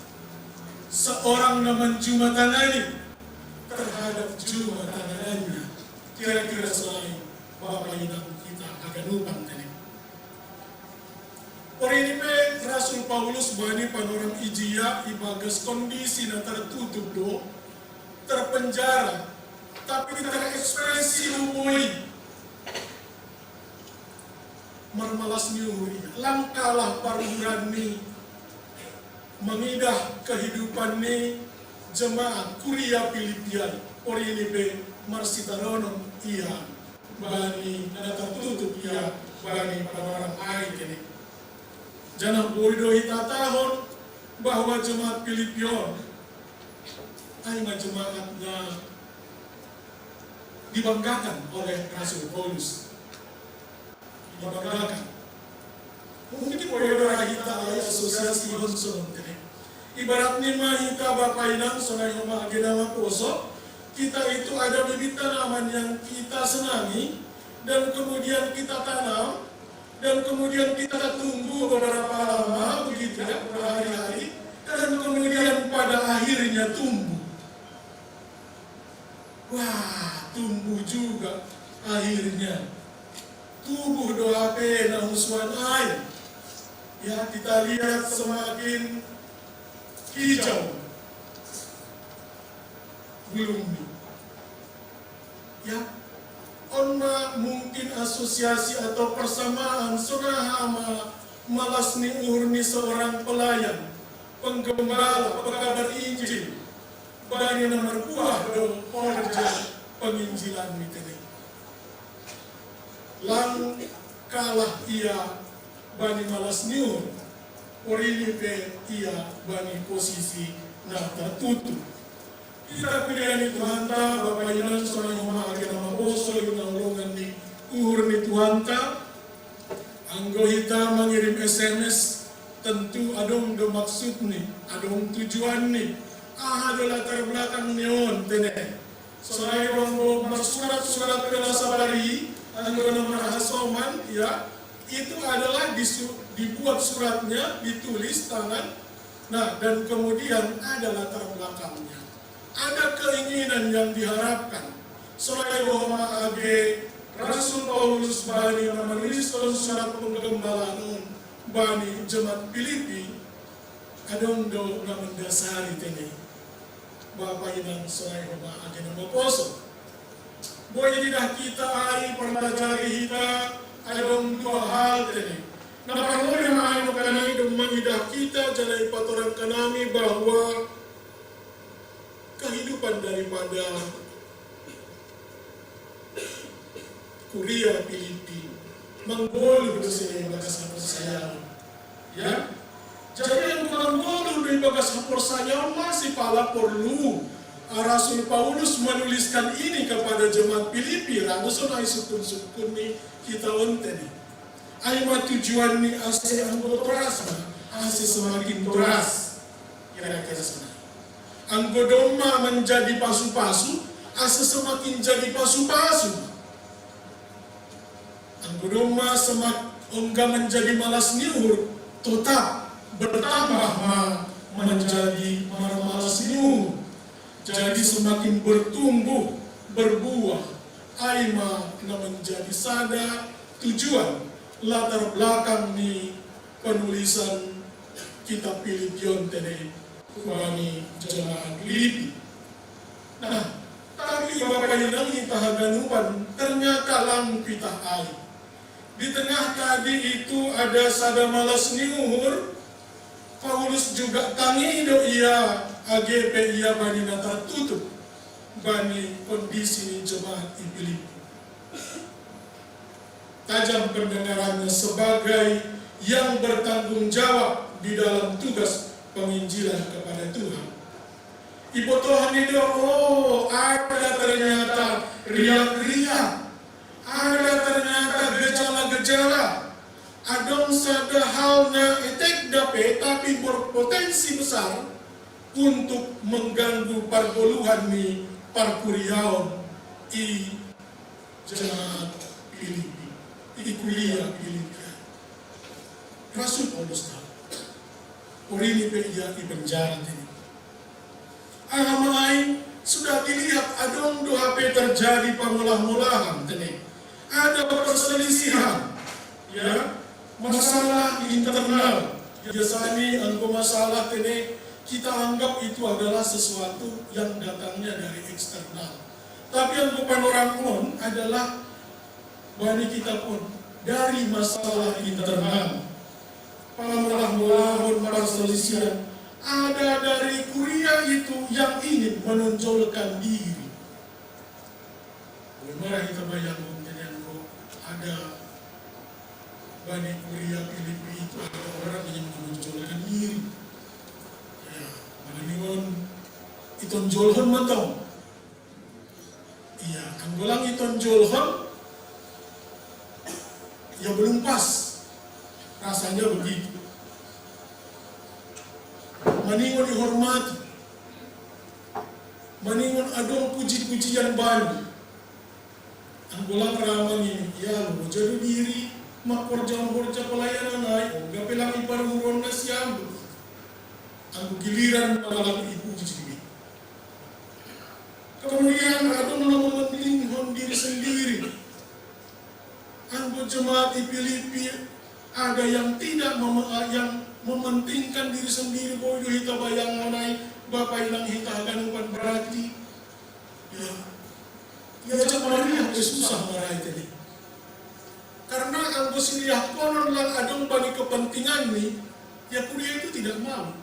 seorang na manjumatangani terhadap jumatanganannya. Kira-kira selain Bapa Inang hita haganupan tadi. Porini pe Rasul Paulus bani panorang ijia ibagas kondisi na tertutup do, terpenjara, tapi terekspresi do boi marmalas ni uhur ia. Lang kalah paruhuran ni mangidah kehidupan ni jemaat kuria Pilipi ai. Porini pe marsitaronon ia bani na tertutup ia bani panorang ai tene. Janah boi do hita tahu bahwa jemaat Pilipi on ai ma jemaat na dibanggakan oleh Rasul Paulus. Dibanggakan. Mungkin boi do ra hita ai asosiasi hon sonon tene. Ibarat ni ma hita Bapa Inang sonai homa anggi na maposo, kita itu ada bibit tanaman yang kita senangi dan kemudian kita tanam dan kemudian kita tunggu beberapa lama begitu ya, berhari-hari, dan kemudian pada akhirnya tumbuh. Wah, tumbuh juga akhirnya. Tubuh do hape na husuan ai. Ya, kita lihat semakin hijau bulungnya. Ya, on ma mungkin asosiasi atau persamaan sonaha ma malas ni uhur ni seorang pelayan, penggembala, pekabar Injil, bani na marbuah do horja penginjilan ni tene. Lang kalah ia bani malas ni uhur, porini pe ia bani posisi na tertutup. Hita kuria ni Tuhanta, Bapa Inang sonai homa anggi na maposo, i na holongan ni uhur ni Tuhanta, anggo hita mangirim S M S, tentu adong do maksudni, adong tujuanni, aha do latar belakang ni on tene. Sonai do anggo marsurat-surat pela sapari, anggo na marhasoman, ya, itu adalah disu-, dibuat suratnya, ditulis tangan Nah, dan kemudian ada latar belakangnya. Ada keinginan yang diharapkan. Sonai homa age Rasul Paulus bani na manuliskon surat penggembalaan on bani jemaat Pilipi, adong do na mendasari tene. Bapa inang sonai homa age na maposo. Boi idah kita ai, parlajari hita, adong dua hal tene. Na parlima ai, maka na i do mangidah kita jala ipatorangkan hami bahwa kehidupan daripada kuria Pilipi manggoluh do sini ibagas haporsayaon. Ya. Jadi, anggo manggoluh do ibagas haporsayaon, masih pala porlu Rasul Paulus menuliskan ini kepada jemaat Pilipi, raguson ai sukun-sukun ni hita on tene. Ai ma tujuan ni ase anggo toras ma, ase semakin toras. Kira-kira sana. Anggo domma menjadi pasu-pasu, ase semakin jadi pasu-pasu. Anggo domma semak ongga menjadi malas ni uhur, tetap bertambah ma menjadi marmalas ni uhur. Jadi semakin bertumbuh, berbuah, ai ma na menjadi sada tujuan latar belakang ni penulisan kitab Pilipi on tene bani jemaat Pilipi. Nah, tapi bapa inang hita haganupan, ternyata lang pitah ai. Di tengah tadi itu ada sada malas ni uhur, Paulus juga tangi do ia, age pe ia bani na tertutup bani kondisi ni jemaat i Pilipi. Tajam pendengarannya sebagai yang bertanggung jawab di dalam tugas penginjilan kepada Tuhan. Ibotohon i do, oh, ada ternyata riak-riak, ada ternyata gejala-gejala, adong sada hal na etek dope tapi berpotensi besar untuk mengganggu pargoluhan ni parkuriaon i jemaat Pilipi, i kuria Pilipi. Rasul Paulus tahu. Porini pe ia i penjara tene. Aha ma ai, sudah dilihat adong do hape terjadi pangolah-ngolahan tene. Ada perselisihan, ya, masalah internal. Biasanya anggo masalah tene kita anggap itu adalah sesuatu yang datangnya dari eksternal. Tapi anggo panorang on adalah bani kita on dari masalah internal. Pangolah-ngolahon, perselisihan ada dari kuria itu yang ingin menonjolkan diri. Boleh marah kita bayangkan tene anggo ada bani kuria Pilipi itu ada orang yang menonjolkan diri. Ya, maningon itonjolhon ma tong. Iya, anggo lang itonjolhon, ya belum pas. Rasanya begitu. Maningon ihormati. Maningon adong puji-pujian bani. Anggo lang ra ma i, ya, loja do diri mangkorjahon horja pelayanan ai, ongga pe lang iparuhuron nasiam do. Anggo giliran ma lang ipuji. Kemudian adong na mementinghon diri sendiri. Anggo jemaat i Pilipi ada yang tidak mem-, yang mementingkan diri sendiri, boi do hita bayanghon ai, bapa inang hita haganupan, berarti, ya, ya, jemaat Maria, ya, susah marai tadi. Karena anggo siliahkonon lang adong bani kepentingan ni, ya, kuria itu tidak mau.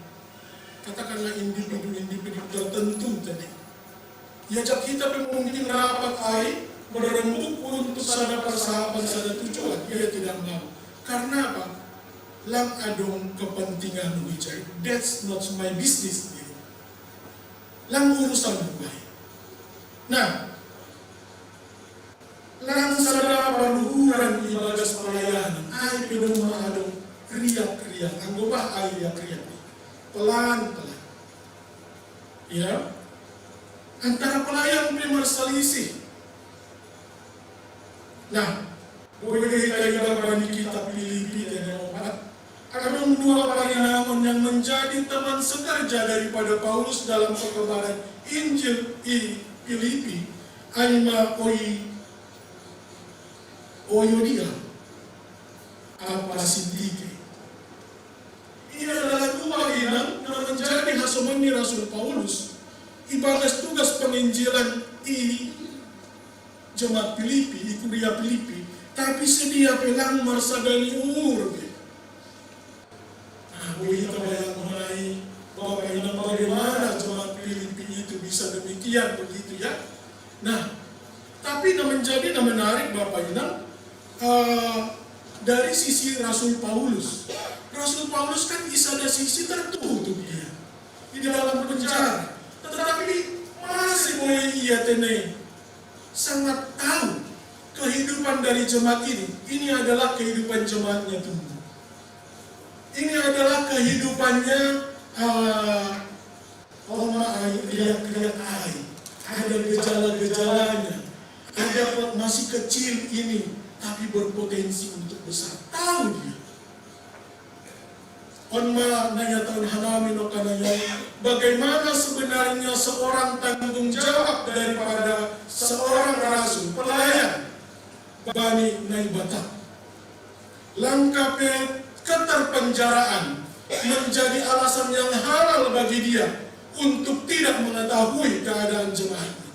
Katakanlah individu-individu tertentu tadi. Ya, ajak hita pe mungkin rapat ai, berembuk untuk sada persahapan, sada tujuan, ia tidak mau. Karena apa? Lang adong kepentingan ujai. That's not my business. Lang urusan gue. Nah, lang sada paruhuran ibagas pelayanan, ai pe domma adong riak-riak, anggo bah ai riak-riak. Pelan-pelan. Ya. Antara pelayan pe marselisih. Nah, boi do hita ibagas bani kitab Pilipi tene opat. Adong dua parinangon yang menjadi teman sekerja daripada Paulus dalam pekabaran Injil i Filipi, ai ma Oi-, Oyodia, apa Sintike. Ini adalah dua inang na menjadi hasomon ni Rasul Paulus ibagas tugas penginjilan i jemaat Filipi, i kuria Filipi, tapi sedia pe lang marsagani umur pe. Nah, boi hita bayangkon ai, Bapak Inang, bagaimana jemaat Filipi itu bisa demikian begitu ya. Nah, tapi na menjadi na menarik Bapak Inang, eh, dari sisi Rasul Paulus. Rasul Paulus kan di sada sisi tertutup dia di dalam penjara. Tetapi masih boi ia tene sangat tahu kehidupan dari jemaat ini. Ini adalah kehidupan jemaatnya dulu. Ini adalah kehidupannya, eh, oma ai, riak-riak ai. Ada gejala-gejalanya. Ada pe-, masih kecil ini, tapi berpotensi untuk besar. Tahu dia. On ma na ihatahon hanami nongkanaya, bagaimana sebenarnya seorang tanggung jawab daripada seorang rasul, pelayan bani Naibata. Langkah pe keterpenjaraan menjadi alasan yang halal bagi dia untuk tidak mengetahui keadaan jemaatnya.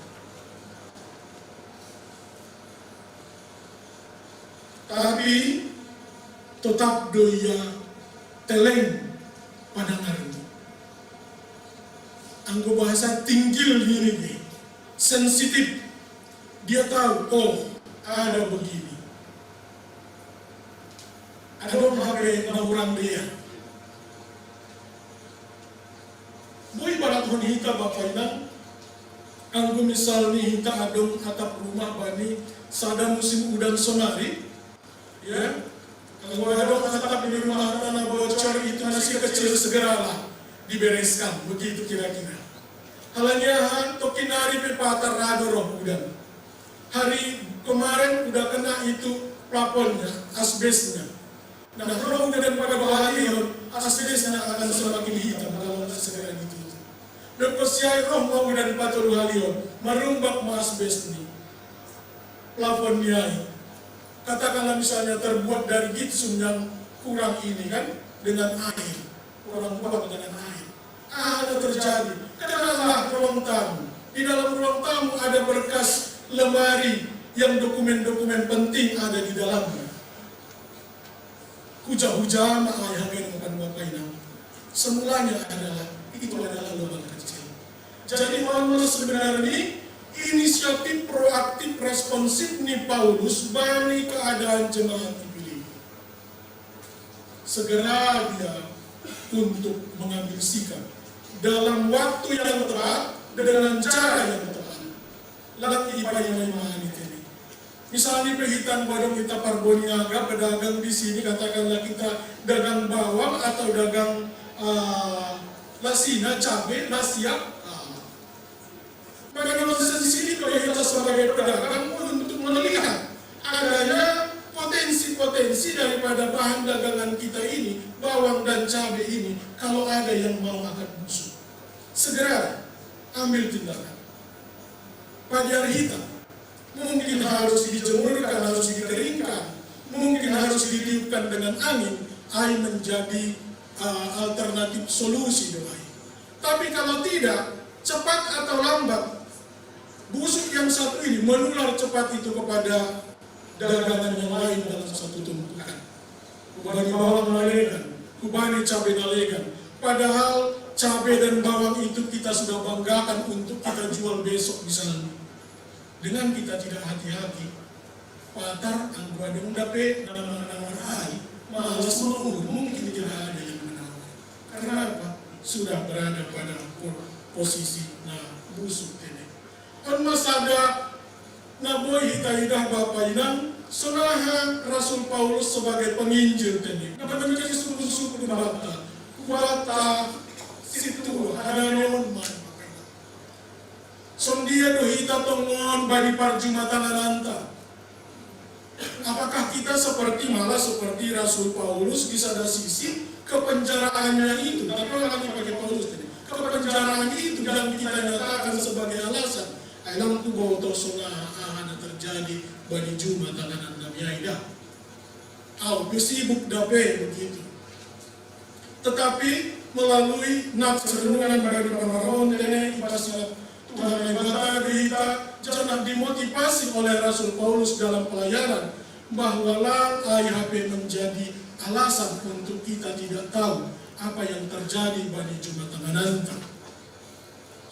Tapi tetap do ia teleng padangar itu. Anggo bahasa tinggil diri, sensitif. Dia tahu, oh, ada begini. Ada hape na hurang dia. Boi ibarathon hita Bapak Inang, anggo misalni hita adong atap rumah bani sada musim udan sonari, ya, anggo adong atap di rumah na bocor itu masih kecil, segeralah dibereskan, begitu kira-kira. Alani aha, tongkin nari pe patar ra do roh udan. Hari kemarin udah kena itu plafonnya, asbesnya. Nah, kalau udah dan pada bahalion, asbesnya akan semakin hitam kalau nggak segera ditutup. Dan persiai roh mau dan patolu halion, marumbak ma asbes ni plafon ni ai. Katakanlah misalnya terbuat dari gipsum yang kurang ini kan, dengan air, kurang kuat dengan air. Ada terjadi. Kenalah ruang tamu. Di dalam ruang tamu ada berkas lemari yang dokumen-dokumen penting ada di dalamnya. Huja-huja ma ai hagen, bukan Bapak Inang. Semulanya adalah, itu adalah lubang kecil. Jadi, Paulus sebenarnya inisiatif proaktif responsif ni Paulus bani keadaan jemaat di Filipi. Segera dia untuk mengambil sikap dalam waktu yang tepat, dengan cara yang tepat. Lagi ipa-ipa ini tadi. Misalnya pe hita, badong hita Parboniaga, pedagang di sini, katakanlah kita dagang bawang atau dagang, eh, lasina, cabe, lasiak. Ah. Maka dalam sisi itu kita sebagai pedagang untuk melihat adanya potensi-potensi daripada bahan dagangan kita ini, bawang dan cabe ini, kalau ada yang mau akan busuk, segera ambil tindakan. Pajar hita mungkin harus dijemurkan, harus dikeringkan, mungkin harus ditiupkan dengan angin, ai menjadi, uh, alternatif solusi do ai. Tapi kalau tidak, cepat atau lambat, busuk yang satu ini menular cepat itu kepada dagangan yang lain dalam satu tumpukan. Hubani bawang na legan, hubani cabe na legan. Padahal cabe dan bawang itu kita sudah banggakan untuk kita jual besok misalnya. Dengan kita tidak hati-hati, patar anggo adong dope na manawar ai, malas ma uhur, mungkin tidak ada yang menawar. Karena apa? Sudah berada pada po-, posisi na busuk tene. On ma sada na boi hita idah Bapak Inang, sonaha Rasul Paulus sebagai penginjil tene. Na menjadi sungkun-sungkun banta, banta sintua, ada neon man. Songon dia do hita tongon bani parjumatananta? Apakah kita seperti, malah seperti Rasul Paulus di sada sisi, Kepenjaraannya itu, tapi lagi pakai Paulus tadi. Kepenjaraan itu yang kita nyatakan sebagai alasan. Ai lang kuba to songa aha na terjadi bani juma tangananta ai da. Au pe sibuk dape begitu. Tetapi melalui nats renungan bani pangaraon tene, ipasiat Tuhan Naibata di hita, jangan dimotivasi oleh Rasul Paulus dalam pelayanan, bahwa lang ai hape menjadi alasan untuk kita tidak tahu apa yang terjadi bani juma tangananta.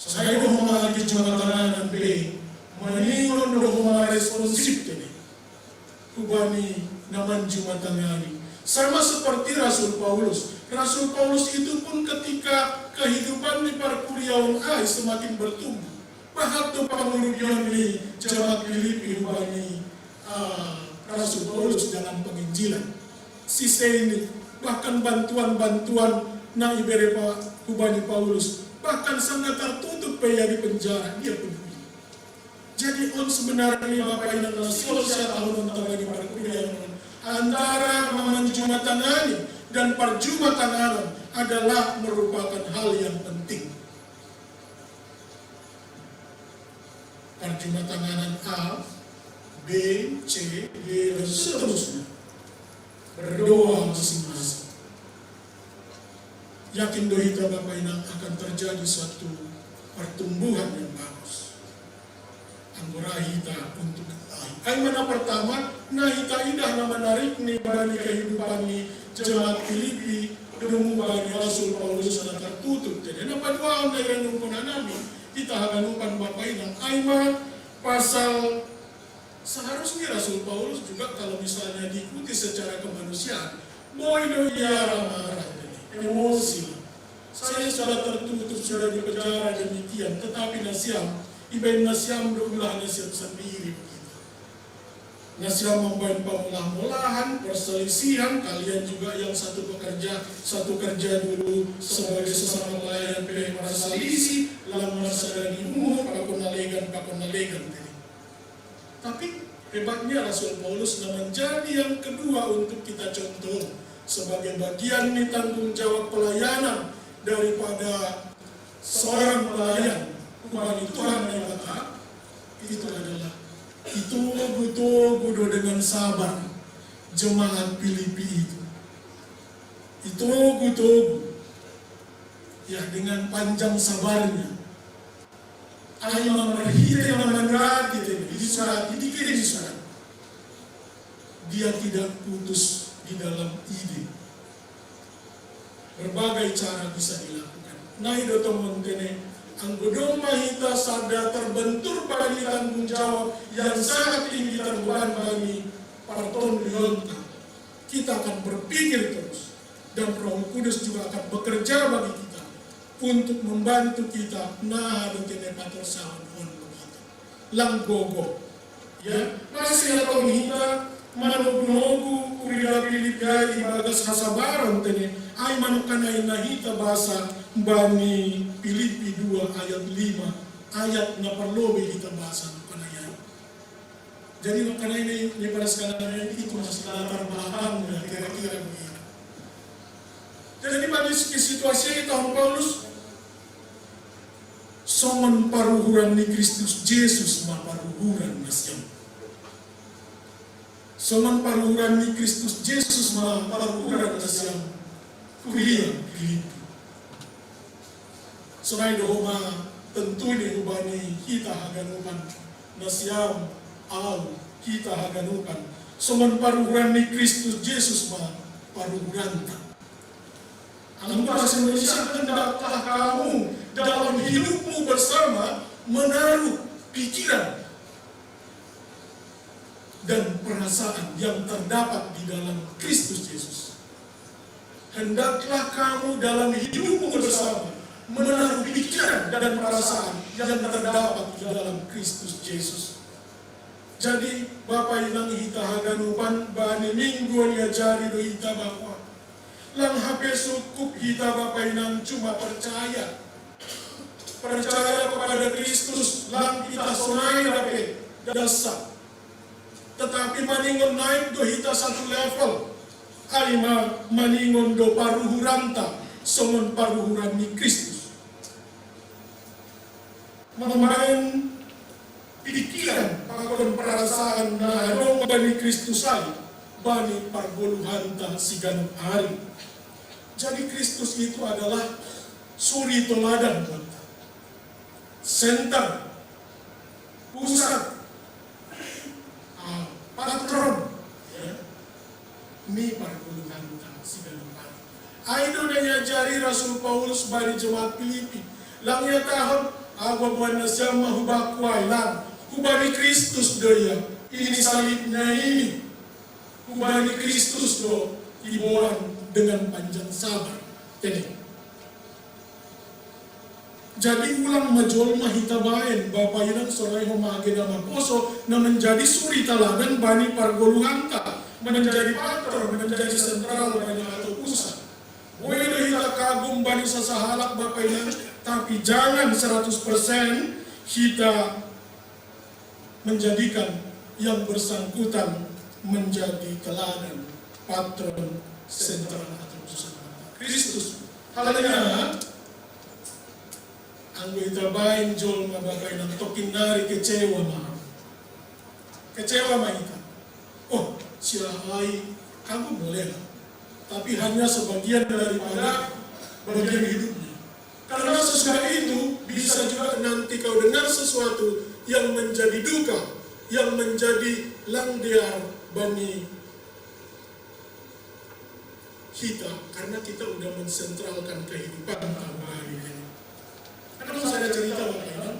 Sai do homa age juma tanganan pe, maningon do homa responsif tene hubani na manjumatangani. Sama seperti Rasul Paulus. Rasul Paulus itu pun ketika kehidupan di parkuriaon ai semakin bertumbuh, bahat do pangurupion ni jamaat Filipi hubani, ah, Rasul Paulus dalam penginjilan. Sise ini, bahkan bantuan-bantuan na ibere pa hubani Paulus, bahkan sanga tartutup pe ia di penjara, dia peduli. Jadi on sebenarnya Bapa Inang na sibuk sia tahun on tabagi parkuriaon on, antara na manjumatangani dan parjumatanganon adalah merupakan hal yang penting. Parjumatanganan A, B, C, D, dan seterusnya. Berdoa masing-masing. Yakin do hita Bapa Inang akan terjadi suatu pertumbuhan yang bagus. Anggo ra hita untuk ai. Ai ma na pertama, na hita idah na menarik ni bani kehidupan ni jemaat Filipi, dungu bani Rasul Paulus na tertutup. Jadi na paduahon na irenungkon nami, hita haganupan Bapa Inang, ai ma pasal seharusnya Rasul Paulus juga kalau misalnya diikuti secara kemanusiaan, boi do ia marah-marah, emosi. Saya sudah tertutup, sudah dipenjara demikian, tetapi nasiam, ibaen nasiam do ulah nasiam sendiri begitu. Nasiam mambaen pamolah-molahan, perselisihan, kalian juga yang satu pekerja, satu kerja dulu sebagai sesama pelayan pe marselisih, lang marsada ni uhur, pakon na legan, pakon na legan tadi. Tapi hebatnya Rasul Paulus na menjadi yang kedua untuk kita contoh sebagai bagian ni tanggung jawab pelayanan daripada seorang pelayan hubani Tuhan Naibata, itu adalah itogu-togu do dengan sabar jemaat Filipi itu. Itogu-togu, ya, dengan panjang sabarnya. Ai ma marhite na manurati tene, disurati, dikirim surat. Dia tidak putus di dalam ide. Berbagai cara bisa dilakukan. Na i do tongon tene, anggo domma hita sada terbentur bani tanggung jawab yang sangat tinggi terbeban bani partonduyonta, kita akan berpikir terus, dan Roh Kudus juga akan bekerja bagi kita untuk membantu kita naha do tene patorsahon on begitu. Lang gogo. Ya, masih atau hita manogu-nogu kuria Filipi ibagas hasabaron tene, ai ma nangkaningan hita basa bani Filipi dua ayat lima, ayat na parlobei hita basa nangkaningan. Jadi nangkaningan ni, ni pada sekarang ini itu masih latar belakangnya kira-kira begitu. Jadi bani situasi tahun Paulus, songon paruhuran ni Kristus Jesus ma paruhuran nasiam. Songon paruhuran ni Kristus Jesus ma paruhuran nasiam. Kuria Filipi. Sonai do homa tentu ni hubani hita haganupan, nasiam, au, hita haganupan. Songon paruhuran ni Kristus Jesus ma paruhuranta. Anggo bahasa Indonesia, hendaklah kamu dalam hidupmu bersama menaruh pikiran dan perasaan yang terdapat di dalam Kristus Jesus. Hendaklah kamu dalam hidupmu bersama menaruh pikiran dan perasaan yang terdapat di dalam Kristus Jesus. Jadi, Bapa Inang hita haganupan, bani minggu on iajari do hita bahwa lang hape sukup hita Bapa Inang cuma percaya. Percaya kepada Kristus, lang hita sonai dape dasa. Tetapi maningon naik do hita satu level. ai ma maningon do paruhuranta songon paruhuran ni Kristus. Mambaen pikiran pakon perasaan na adong bani Kristus ai bani pargoluhanta siganup ari. Jadi Kristus itu adalah suri toladan buat, center, pusat, ah, patron, ya, ni pargoluhanta siganup ari. Ai do na iajari Rasul Paulus bani jemaat Filipi, lang ihatahon, ago boan nasiam ma hubakku ai, lang hubani Kristus do ia, ini salibna ini, hubani Kristus do iboan dengan panjang sabar. Jadi, jadi ulang ma jolma hita baen, bapa inang, sonai homa age na maposo, na menjadi suri toladan bani pargoluhanta, menjadi patron, menjadi sentral bani atau pusat. Boi do hita kagum bani sasahalak, bapa inang, tapi jangan seratus persen hita menjadikan yang bersangkutan menjadi teladan, patron, sentral atau pusat. Kristus. Halnya, anggo hita baen jolma, bapa inang, tongkin nari kecewa ma. Kecewa ma hita. Oh, si aha i, kagum boleh lah. Tapi hanya sebagian daripada bagian hidupnya. Karena sesudah itu bisa juga nanti kau dengar sesuatu yang menjadi duka, yang menjadi langdear bani hita, karena kita udah mensentralkan kehidupan tanpa ini. Ada masa ada cerita, bapa inang,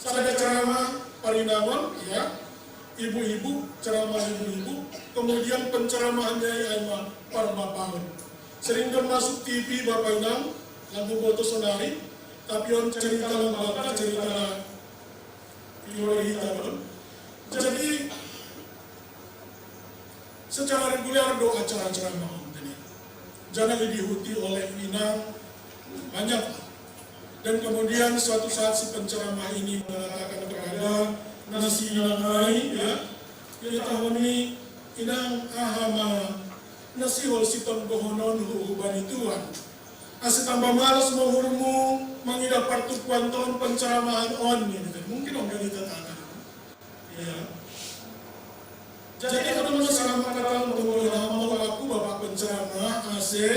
ada ceramah parinangon, ya, ibu-ibu, ceramah ibu-ibu, kemudian penceramahnya ya ima parbapaon. Sering do masuk T V, bapa inang, lam huboto sonari, tapi on cerita lam bapa, cerita iore hita on. Jadi, secara reguler do acara ceramah on tadi. Jadi diikuti oleh inang banyak. Dan kemudian suatu saat si penceramah ini mengatakan kepada na si inang ai, ya, ihatahon ni, inang, aha ma na sihol sitonggohononhu hubani Tuhan, asa tamba malas ma uhurmu mangidah partumpuan on, penceramahan on, ninna. Mungkin on do hita tangkas. Ya. Jadi, kalau mau ceramah, kata untuk ulama, aku bapak penceramah, ase,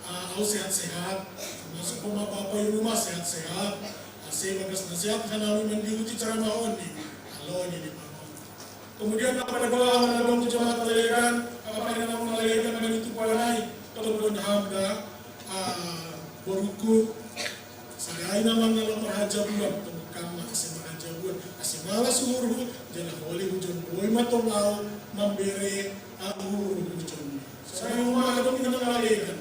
ah, au sehat-sehat, termasuk bapak-bapak di rumah sehat-sehat, ase bagas na sehat, karena memang diuji ceramah on ni, kalau ini di mana. Kemudian, apa ada doa, ada doa jemaat lalegan, apa ada nama lalegan, dan itu pada naik, kalau belum hamda, ah, boruku, Sada i nama na lam marhajabuan, tongkam ma ase marhajabuan, ase malas uhurhu, jala holi hujon, boi ma tong au mambere, ah, uhurhu hujon. Sada i nama adong inang lalegan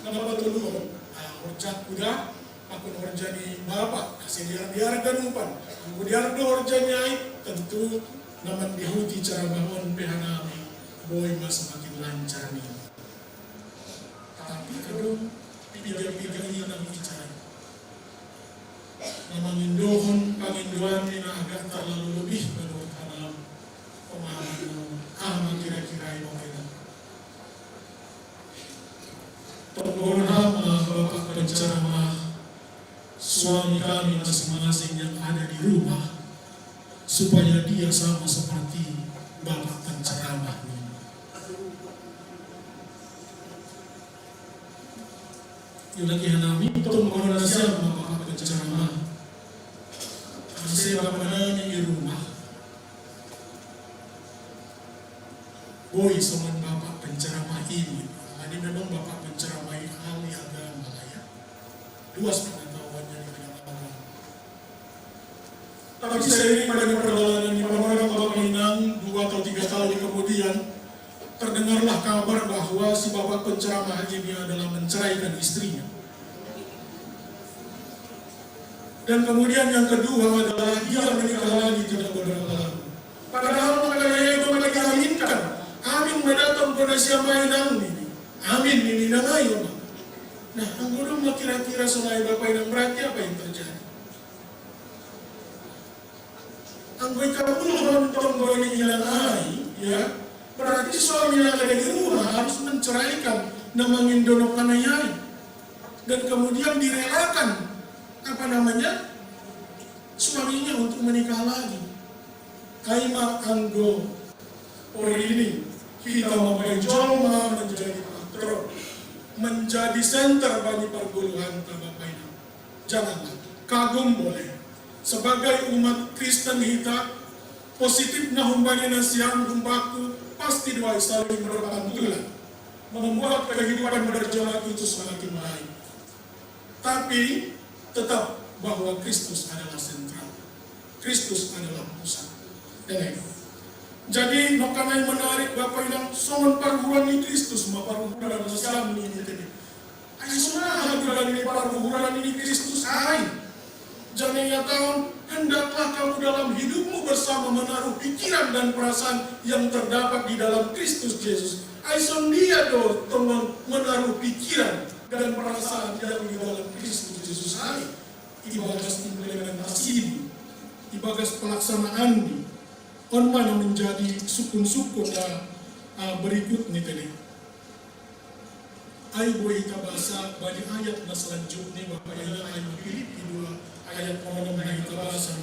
na patoluhon, ah, horjangku da, pakon horja ni bapa, ase diar-diar ganupan, anggo diar do horjana i, tentu na mandihuti ceramah on pe hanami, boi ma semakin lancar ni. Tapi adong piga-piga inang ijai na mangindohon pangindoan ni na agak terlalu lebih menurut hanami. Pemahaman, ah, kira-kira i, bapa inang. Tonggohon ma bapak penceramah, suami kami masing-masing yang ada di rumah, supaya dia sama seperti bapak penceramah ini. Iulaki hanami, tonggohon nasiam ma bapak penceramah, ase bapanami i rumah boi songon bapak penceramah ini. Jadi memang bapak penceramah ini ahli agama lah, ya. Luas pengetahuannya di bidang agama. Tapi seiring pada perjalanan di Panorang, bapa inang, dua atau tiga tahun kemudian, terdengarlah kabar bahwa si bapak penceramah ini adalah menceraikan istrinya. Dan kemudian yang kedua adalah dia menikah lagi tidak beberapa lama. Padahal makanya ia itu lagi aminkan. Amin ma datang pada siapa inang ini. Amin ini nang ayo. Nah, anggo dong ma kira-kira sonai, bapa inang, berarti apa yang terjadi? Anggo ikabulhon tonggo ni inang ai, ya, berarti Jadi suami yang ada di rumah harus menceraikan na mangindo no kanayai, dan kemudian direlakan, apa namanya, suaminya untuk menikah lagi. Ai ma anggo porini kita mambahen jolma menjadi patron, menjadi senter bani pargoluhanta, Bapak Ibu. Janganlah, kagum boleh. Sebagai umat Kristen hita, positif na humbani nasiam, humbaku, pasti do ai saling berpantulan, membuat kehidupan berjemaat itu semakin baik. Tapi tetap bahwa Kristus adalah sentral. Kristus adalah pusat. Jadi, makana menarik Bapak Ibu, songon parhuran ni Kristus ma parhuran nasiam ni ite. Ai songon aha godang ni parhuran ni Kristus ai? Jangan ia tahu, hendaklah kamu dalam hidupmu bersama menaruh pikiran dan perasaan yang terdapat di dalam Kristus Yesus. Ai songon dia do tongon menaruh pikiran dan perasaan yang di dalam Kristus Yesus ai? Ibagas implementasi, ibagas pelaksanaan ni. On ma na menjadi sukun-sukun na, ah, berikut ni tadi. Ai boi hita basa bani ayat na selanjutnya, Bapak Ibu, ai Filipi dua ayat onom na hita basa.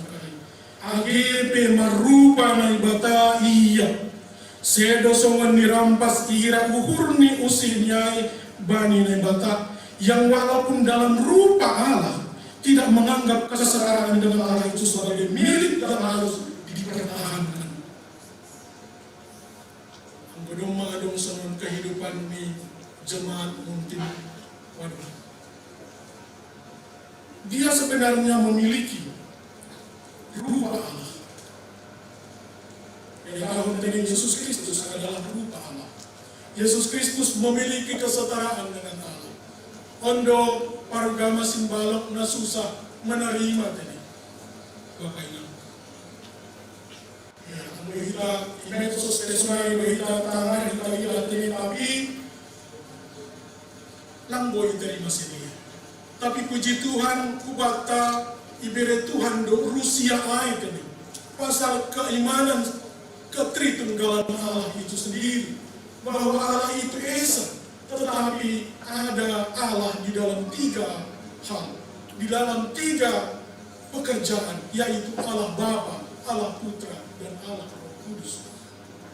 Age pe marrupa Naibata ia, sedo songon nirampas ira uhur ni usih ni ai bani Naibata, yang walaupun dalam rupa Allah, tidak menganggap kesetaraan dengan Allah itu sebagai milik yang harus dipertahankan. Anggo domma adong songon kehidupan ni jemaat mungkin, waduh. Dia sebenarnya memiliki rupa Allah. Yang tahu penting Yesus Kristus adalah rupa Allah. Yesus Kristus memiliki kesetaraan dengan Allah. On do parugama simbalok na susah menerima tadi, Bapak Ibu. Ya, anggo hita i medsos pe sonari do hita tangar, hita lihat ini, tapi lang boi terima sini. Tapi puji Tuhan, kubata ibere Tuhan do Rusia ai tadi. Pasal keimanan ketritunggalan Allah itu sendiri, bahwa Allah itu Esa, tetapi ada Allah di dalam tiga hal, di dalam tiga pekerjaan, yaitu Allah Bapa, Allah Putra, dan Allah Roh Kudus.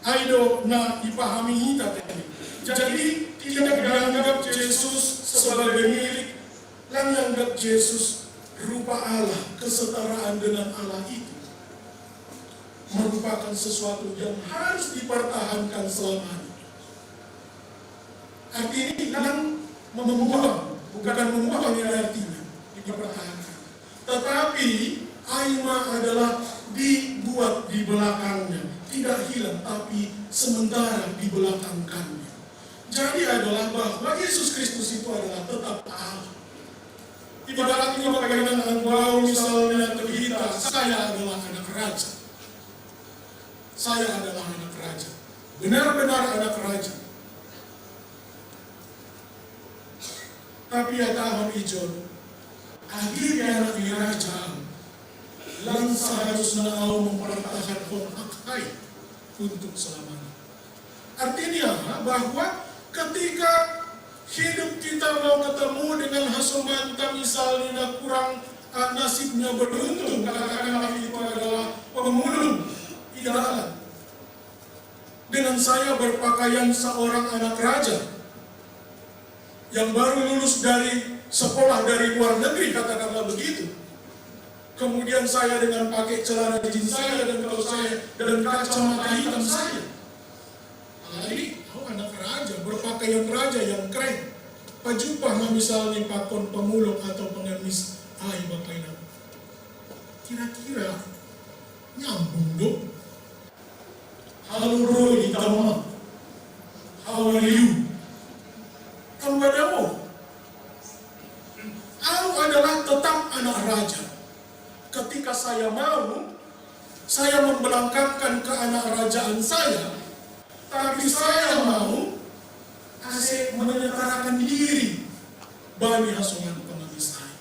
Ai do na ipahami hita tadi. Jadi, tidak dianggap Yesus sebagai milik, lang dianggap Yesus rupa Allah, kesetaraan dengan Allah itu merupakan sesuatu yang harus dipertahankan selamanya. Artinya, lang membuang, bukan membuang ini artinya, dipertahankan. Tetapi ai ma adalah dibuat di belakangnya, tidak hilang, tapi sementara dibelakangkannya. Jadi adalah bahwa Yesus Kristus itu adalah tetap Allah. Ibaratnya, Bapak Ibu, misalnya ke kita, saya adalah anak raja. Saya adalah anak raja. Benar-benar anak raja. Tapi ia tahu ijon, age pe anak ni raja, lang seharusnya au mempertahankan hak ai untuk selamanya. Artinya bahwa ketika hidup kita mau ketemu dengan hasumanta, misalnya kurang, ah, nasibnya beruntung, katakanlah itu adalah pemulung di dalam. Dengan saya berpakaian seorang anak raja yang baru lulus dari sekolah dari luar negeri, katakanlah begitu. Kemudian saya dengan pakai celana jeans saya dan kaos saya dan kacamata hitam saya. Jadi, oh, anak raja, berpakaian raja yang keren. Pajumpang misalnya pakon pemulung atau pengemis, ai Bapak Ibu. Kira-kira nyambung dong? Halo bro, di tama. How are you? Tambah damo. Au adalah tetap anak raja. Ketika saya mau, saya membelangkangkan keanak rajaan saya, tapi saya mau ase menyetarakan diri bani hasongan pengemis ai.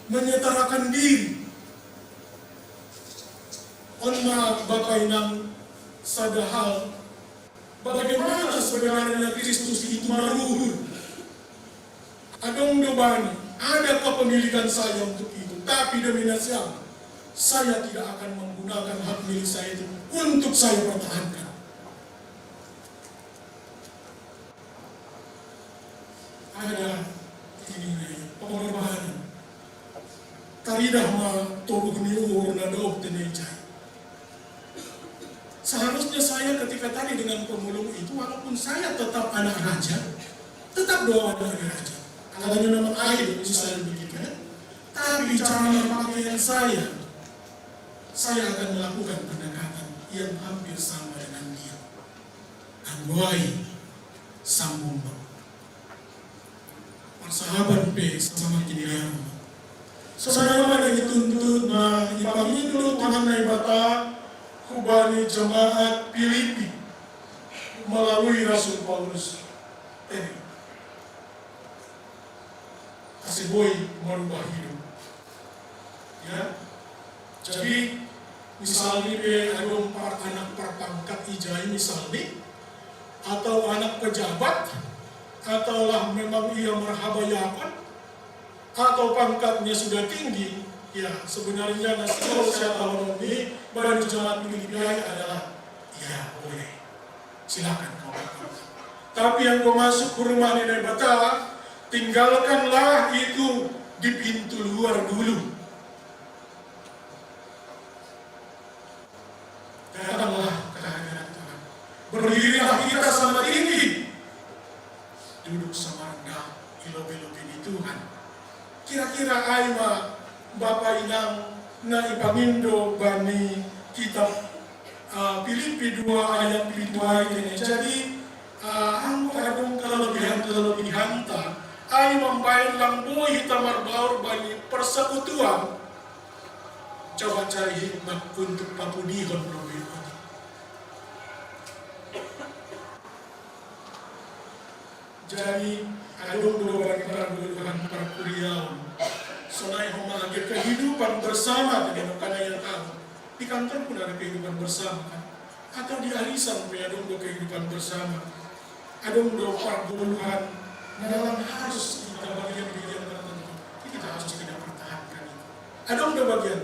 Menyetarakan diri. On ma Bapak Inang Sadahal, bagaimana sebenarnya Kristus itu maruhur? Adong do bani, ada kepemilikan saya untuk itu, tapi demi nasiam, saya tidak akan menggunakan hak milik saya itu untuk saya pertahankan. Ada ini pengorbanan. Taridah ma toruh ni uhur na dob tenejai. Seharusnya saya ketika tadi dengan pemulung itu, walaupun saya tetap anak raja, tetap doa anak raja. Katanya memang air misalnya begitu ya. Tapi cara pakaian saya, saya akan melakukan pendekatan yang hampir sama dengan dia. Anggo ai, sambung ma. Parsahabat pe sama kiniaran. Saudara yang dituntut ma ipangindo Tuhan Naibata hubani jemaat Filipi melalui Rasul Paulus. Eh, kasih boy merubah hidup. Ya. Jadi, misalnya pe adong par anak parpangkat ijai misalnya, atau anak pejabat, atau lah memang ia marhabayakon, atau pangkatnya sudah tinggi, ya sebenarnya nasib siapa ini bagi jemaat Filipi adalah, ya boleh, silakan kau. Tapi yang kau masuk ke rumah nenek Bata, tinggalkanlah itu di pintu luar dulu. Datanglah ke hadarat Tuhan. Berdirilah kita sama tinggi. Duduk sama rendah. Ilobi-lobi ni Tuhan. Kira-kira ai ma Bapa Inang na ipangindo bani kitab uh, Filipi dua ayat pitu ai ini. Jadi uh, anggo adong kelebihan-kelebihan ta ai mambaen lang boi hita marbaur bani persekutuan. Coba cari hikmat untuk papudihon roh. Jadi adong do bagi pargoluhan parkuriaon. Sonai homa age kehidupan bersama dengan kana yang tahu. Di kantor pun ada kehidupan bersama kan. Atau di arisan pe adong do kehidupan bersama. Adong do pargoluhan na memang harus kita bagian-bagian tertentu. Kita harus kita pertahankan itu. Adong do bagian,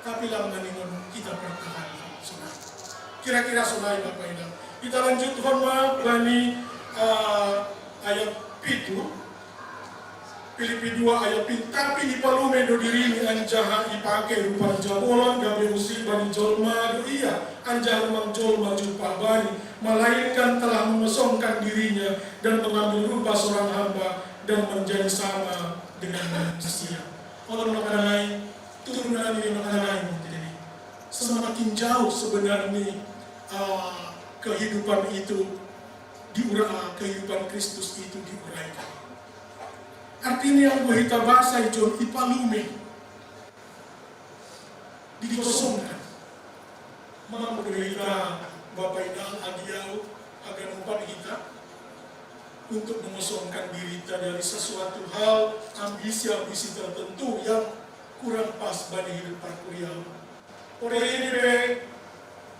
tapi lang maningon kita pertahankan. Sonai. Kira-kira sonai Bapa Inang. Kita lanjut homa bani uh, ayat pitu. Filipi dua ayat pitu. Tapi ipalume do dirini anjaha ipake rupa jabolon gabe usil bani jolma do ia, anjaha rumang jolma jumpah bani, melainkan telah mengosongkan dirinya dan mengambil rupa seorang hamba dan menjadi sama dengan manusia. Kalau mengenai turunan ini, mengenai ini, semakin jauh sebenarnya uh, kehidupan itu diura, kehidupan Kristus itu diuraikan. Artinya yang gue hita bahasa itu ipalume, dikosongkan. Maka kita Bapak Inang agiau agar umpat kita untuk mengosongkan diri kita dari sesuatu hal ambisi-ambisi tertentu yang kurang pas bagi hidup parkuriaon. Pada ini pe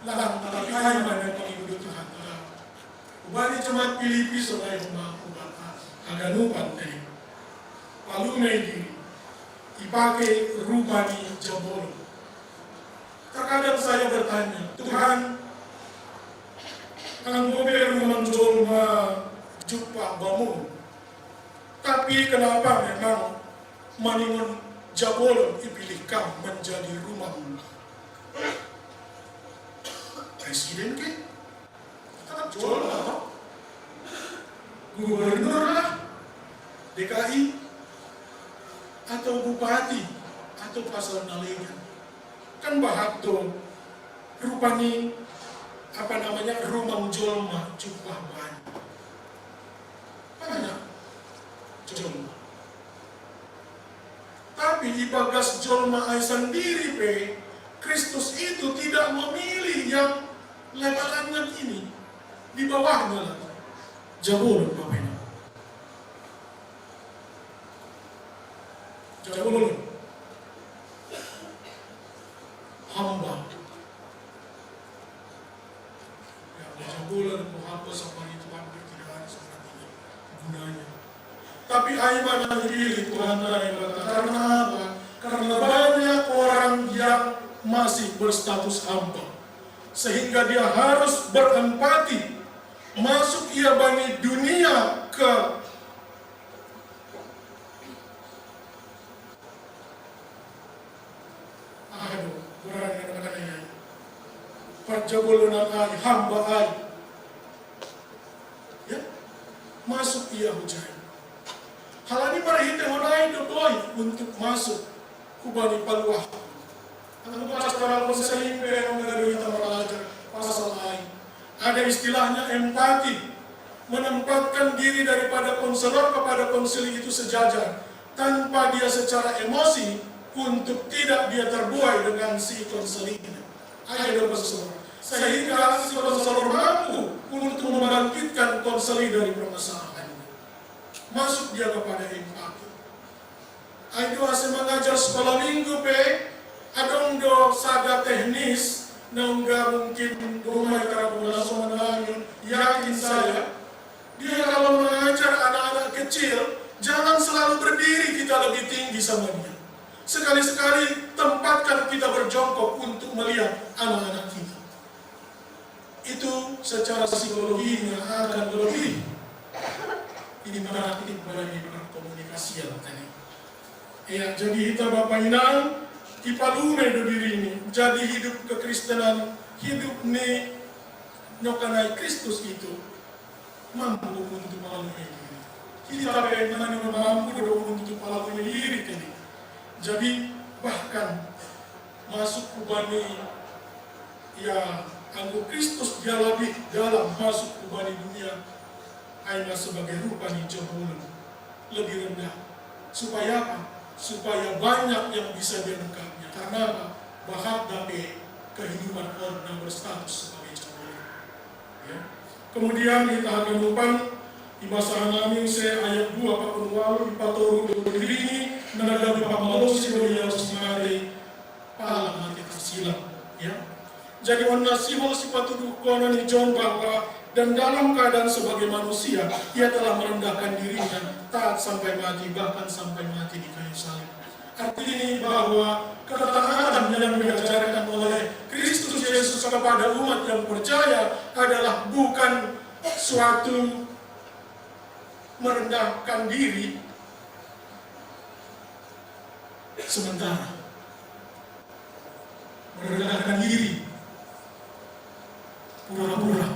lang tapi ai mana pengikut Tuhan. Ubani jemaat Filipi sonai homa hubata haganupan te. Palume diri ipake rupa ni jabolon. Terkadang saya bertanya, Tuhan, anggo pe rumang jolma jumpah bamu. Tapi kenapa memang maningon jabolon ipilih kam menjadi rumang presiden ke? Tetap jolma. Gubernur lah, D K I, atau bupati, atau pasal nalegan. Kan bahat tu rupa ni apa namanya rumang jolma jumpah bani. Banyak jolma. Tapi ibagas jolma ai sendiri pe Kristus itu tidak memilih yang lebalannya ini di bawahnya lah. Jabolon Bapak Ibu. Jabolon. Hamba. Tapi ai mana dipilih Tuhan tadi, karena apa? Karena banyak orang yang masih berstatus hamba, sehingga dia harus berempati. Masuk ia bani dunia ke Aduh, berani anak-anak ini. Parjabolonan ai, hamba ai. Ya, masuk ia hujai. Halani marhite honai do boi untuk masuk hubani paluah. Anu pastoral konseling pe yang dari kita belajar pasal ai. Ada istilahnya empati, menempatkan diri daripada konselor kepada konseling itu sejajar, tanpa dia secara emosi, untuk tidak dia terbuai dengan si konseling. Ada dua konselor. Sehingga si konselor mampu untuk membangkitkan konseling dari permasalahannya. Masuk dia kepada empati. Ai do ase mangajar sekolah minggu pe, adong do sada teknis, nungga mungkin rumah tara langsung mengalami, yakin saya. Dia kalau mengajar anak-anak kecil, jangan selalu berdiri kita lebih tinggi sama dia. Sekali-sekali tempatkan kita berjongkok untuk melihat anak-anak kita. Itu secara psikologinya akan lebih interaktif bagi perkomunikasian tadi. Ya, jadi kita Bapak Inang, ipalume do diri ini. Jadi hidup kekristenan, hidup ni nokanai Kristus itu mampu untuk palume diri. Kita pe mani mampu do untuk palume diri tadi. Jadi bahkan masuk hubani, ya, anggo Kristus dia lebih dalam masuk hubani dunia, ai ma sebagai rupa ni jabulon lebih rendah. Supaya apa? Supaya banyak yang bisa dia lengkapnya. Karena apa? Bahat dape kehidupan orang yang berstatus sebagai jabulon. Ya. Kemudian kita akan lupa di masa nami se ayat dua pakon walu, ipatoru do diri ini menanggapi pamalosi do ia singare pala mati tersilang. Ya. Jadi on nasihol sipatuduhkonon ni John bahwa dan dalam keadaan sebagai manusia, ia telah merendahkan dirinya taat sampai mati, bahkan sampai mati di kayu salib. Artinya bahwa ketaatan yang diajarkan oleh Kristus Yesus kepada umat yang percaya adalah bukan suatu merendahkan diri sementara, merendahkan diri pura-pura,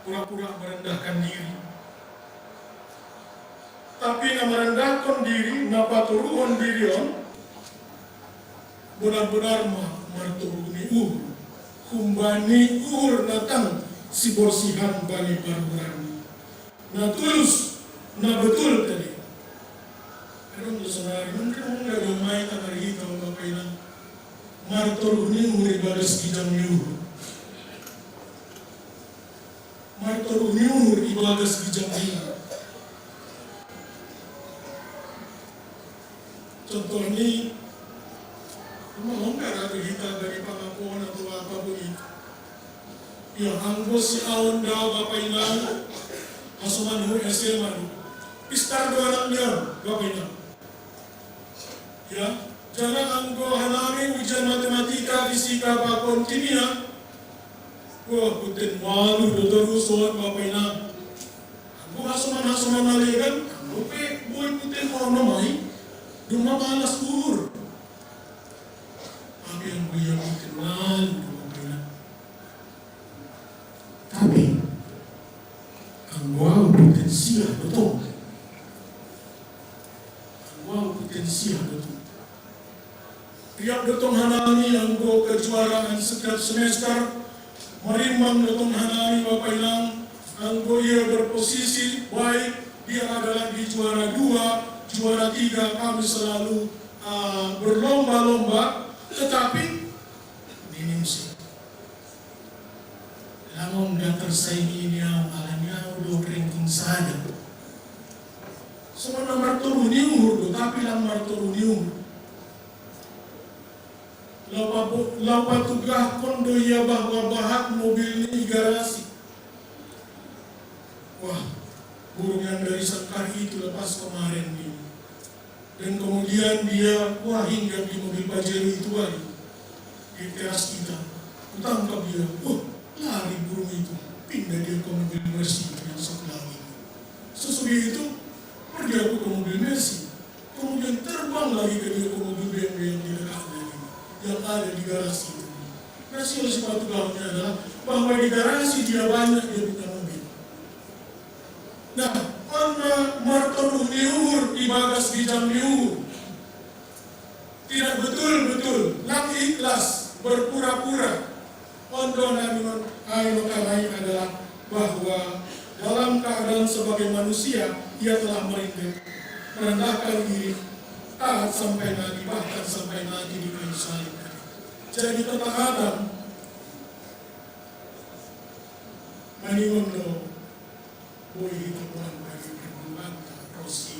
pura-pura merendahkan diri. Tapi na merendahkan diri, na patoruhon diri on, benar-benar ma martoruh ni uhur. Humbani uhur na tang siborsihan bani paruhuran, na tulus, na betul tadi. Adong do sonari, mungkin mungkin ada mai tangari hita Bapak Inang. Martoruh ni uhur ibagas gijang ni uhur. Martoruh ni uhur ibagas gijang ni uhur. Contoh ni, memang ongkar atu hita dari pangakuan atau apa pun itu. Ya, anggo si aon da Bapak Inang, hasoman hu S M A do. Pistar do anak ni on, Bapak Inang. Ya, jangan anggo hanami ujian matematika, fisika, pakon kimia. Wah, puten walu do torus on Bapak Inang. Anggo hasoman-hasoman na legan, anggo pe boi puten ono mai, duma balas uhur. Tapi anggo ia puten walu do Bapak Inang. Tapi anggo au puten sia do tong. Anggo au puten sia do tong. Riap do tong hanami anggo kejuaraan setiap semester, marimbang do tong hanami Bapak Inang, anggo ia berposisi baik, dia adalah di juara dua, juara tiga, kami selalu, ah, berlomba-lomba, tetapi minim sih. Lamon da tersaingi ni au, ala ni au do ranking sada. Songon na martoruh ni uhur do, tapi lang martoruh ni uhur. Lau pabo-, lau patugahkon do ia bahwa bahat mobil ni i garasi. Wah, burung yang dari Sangkar itu lepas kemarin nih. Dan kemudian dia, wah, hinggap di mobil Pajero itu, wali, di teras kita. Kutangkap dia, wah, lari burung itu, pindah dia ke mobil Mercy yang sebelah itu. Sesudah itu, pergi aku ke mobil Mercy. Kemudian terbang lagi ke dia ke mobil B M W yang di dekatnya ini, yang ada di garasi itu. Nah, sial sepatu galaunya adalah bahwa di garasi dia banyak dia punya mobil. Nah, on ma martoruh ni uhur ibagas gijang ni uhur. Tidak betul-betul, lang ikhlas, berpura-pura. On do na ningon ai lo kanai adalah bahwa dalam keadaan sebagai manusia, ia telah merendahkan diri, taat sampai mati, bahkan sampai mati di kayu salib. Jadi ketaatan, maningon do boi hita pulang dari perguruan, terus si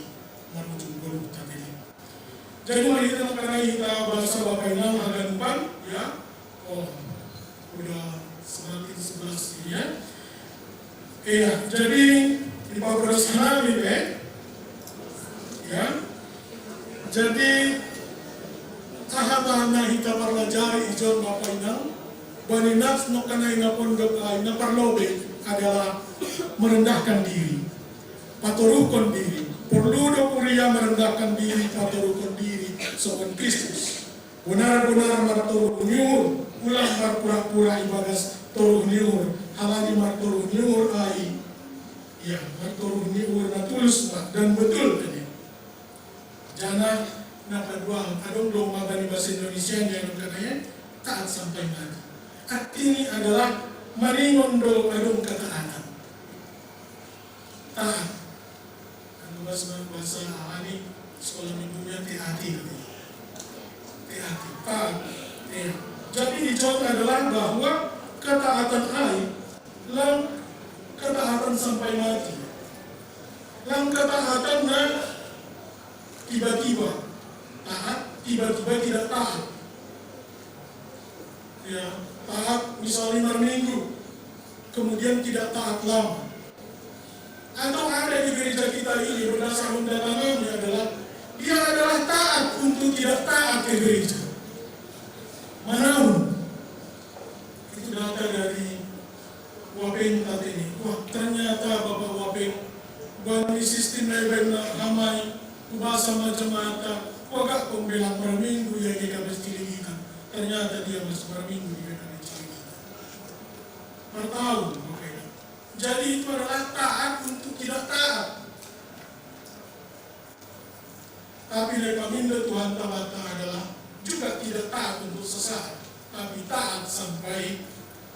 marujung goluh tadi. Jadi mari kita makanai hita bahasa Bapak Inang haganupan, ya. Oh, udah semakin sebelas ini, ya. Iya, jadi di Pak Bro sana nih, ya. Jadi aha ma na hita parlajari ijon Bapak Inang, bani nats no kanai na pondok ai na parlobei adalah merendahkan diri, patoruhkon diri. Porlu do kuria merendahkan diri, patoruhkon diri songon Kristus. Bonar-bonar martoruh ni uhur, ulang marpura-pura ibagas toruh ni uhur, halani martoruh ni uhur ai, ya, martoruh ni uhur na tulus ma dan betul tadi. Janah na paduahon, adong do ma bani bahasa Indonesia ni adong katanya taat sampai mati. Artini adalah maningon do adong ketaatan. Taat. Anu bahasa, bahasa alani sekolah minggunya T A T katanya. T A T, taat. Iya. Jadi ijon adalah bahwa ketaatan ai, lang ketaatan sampai mati. Lang ketaatan na tiba-tiba taat, tiba-tiba tidak taat. Ya, taat misalnya marminggu, kemudian tidak taat lama. Atau ada di gereja kita ini berdasarkan data kami adalah dia adalah taat untuk tidak taat ke gereja. Manaon? Itu data dari Wapeng tadi ini. Wah, ternyata Bapak Wapeng, bani sistem na ibaen na hami, hubasa ma jemaat, wah, gak pembelaan marminggu ya GKP Cililitan. Ternyata dia masih marminggu di GKP Cililitan. Martaon, Bapak Inang. Jadi itu adalah taat untuk tidak taat. Tapi lepangindo Tuhan Tamata adalah juga tidak taat untuk sesaat, tapi taat sampai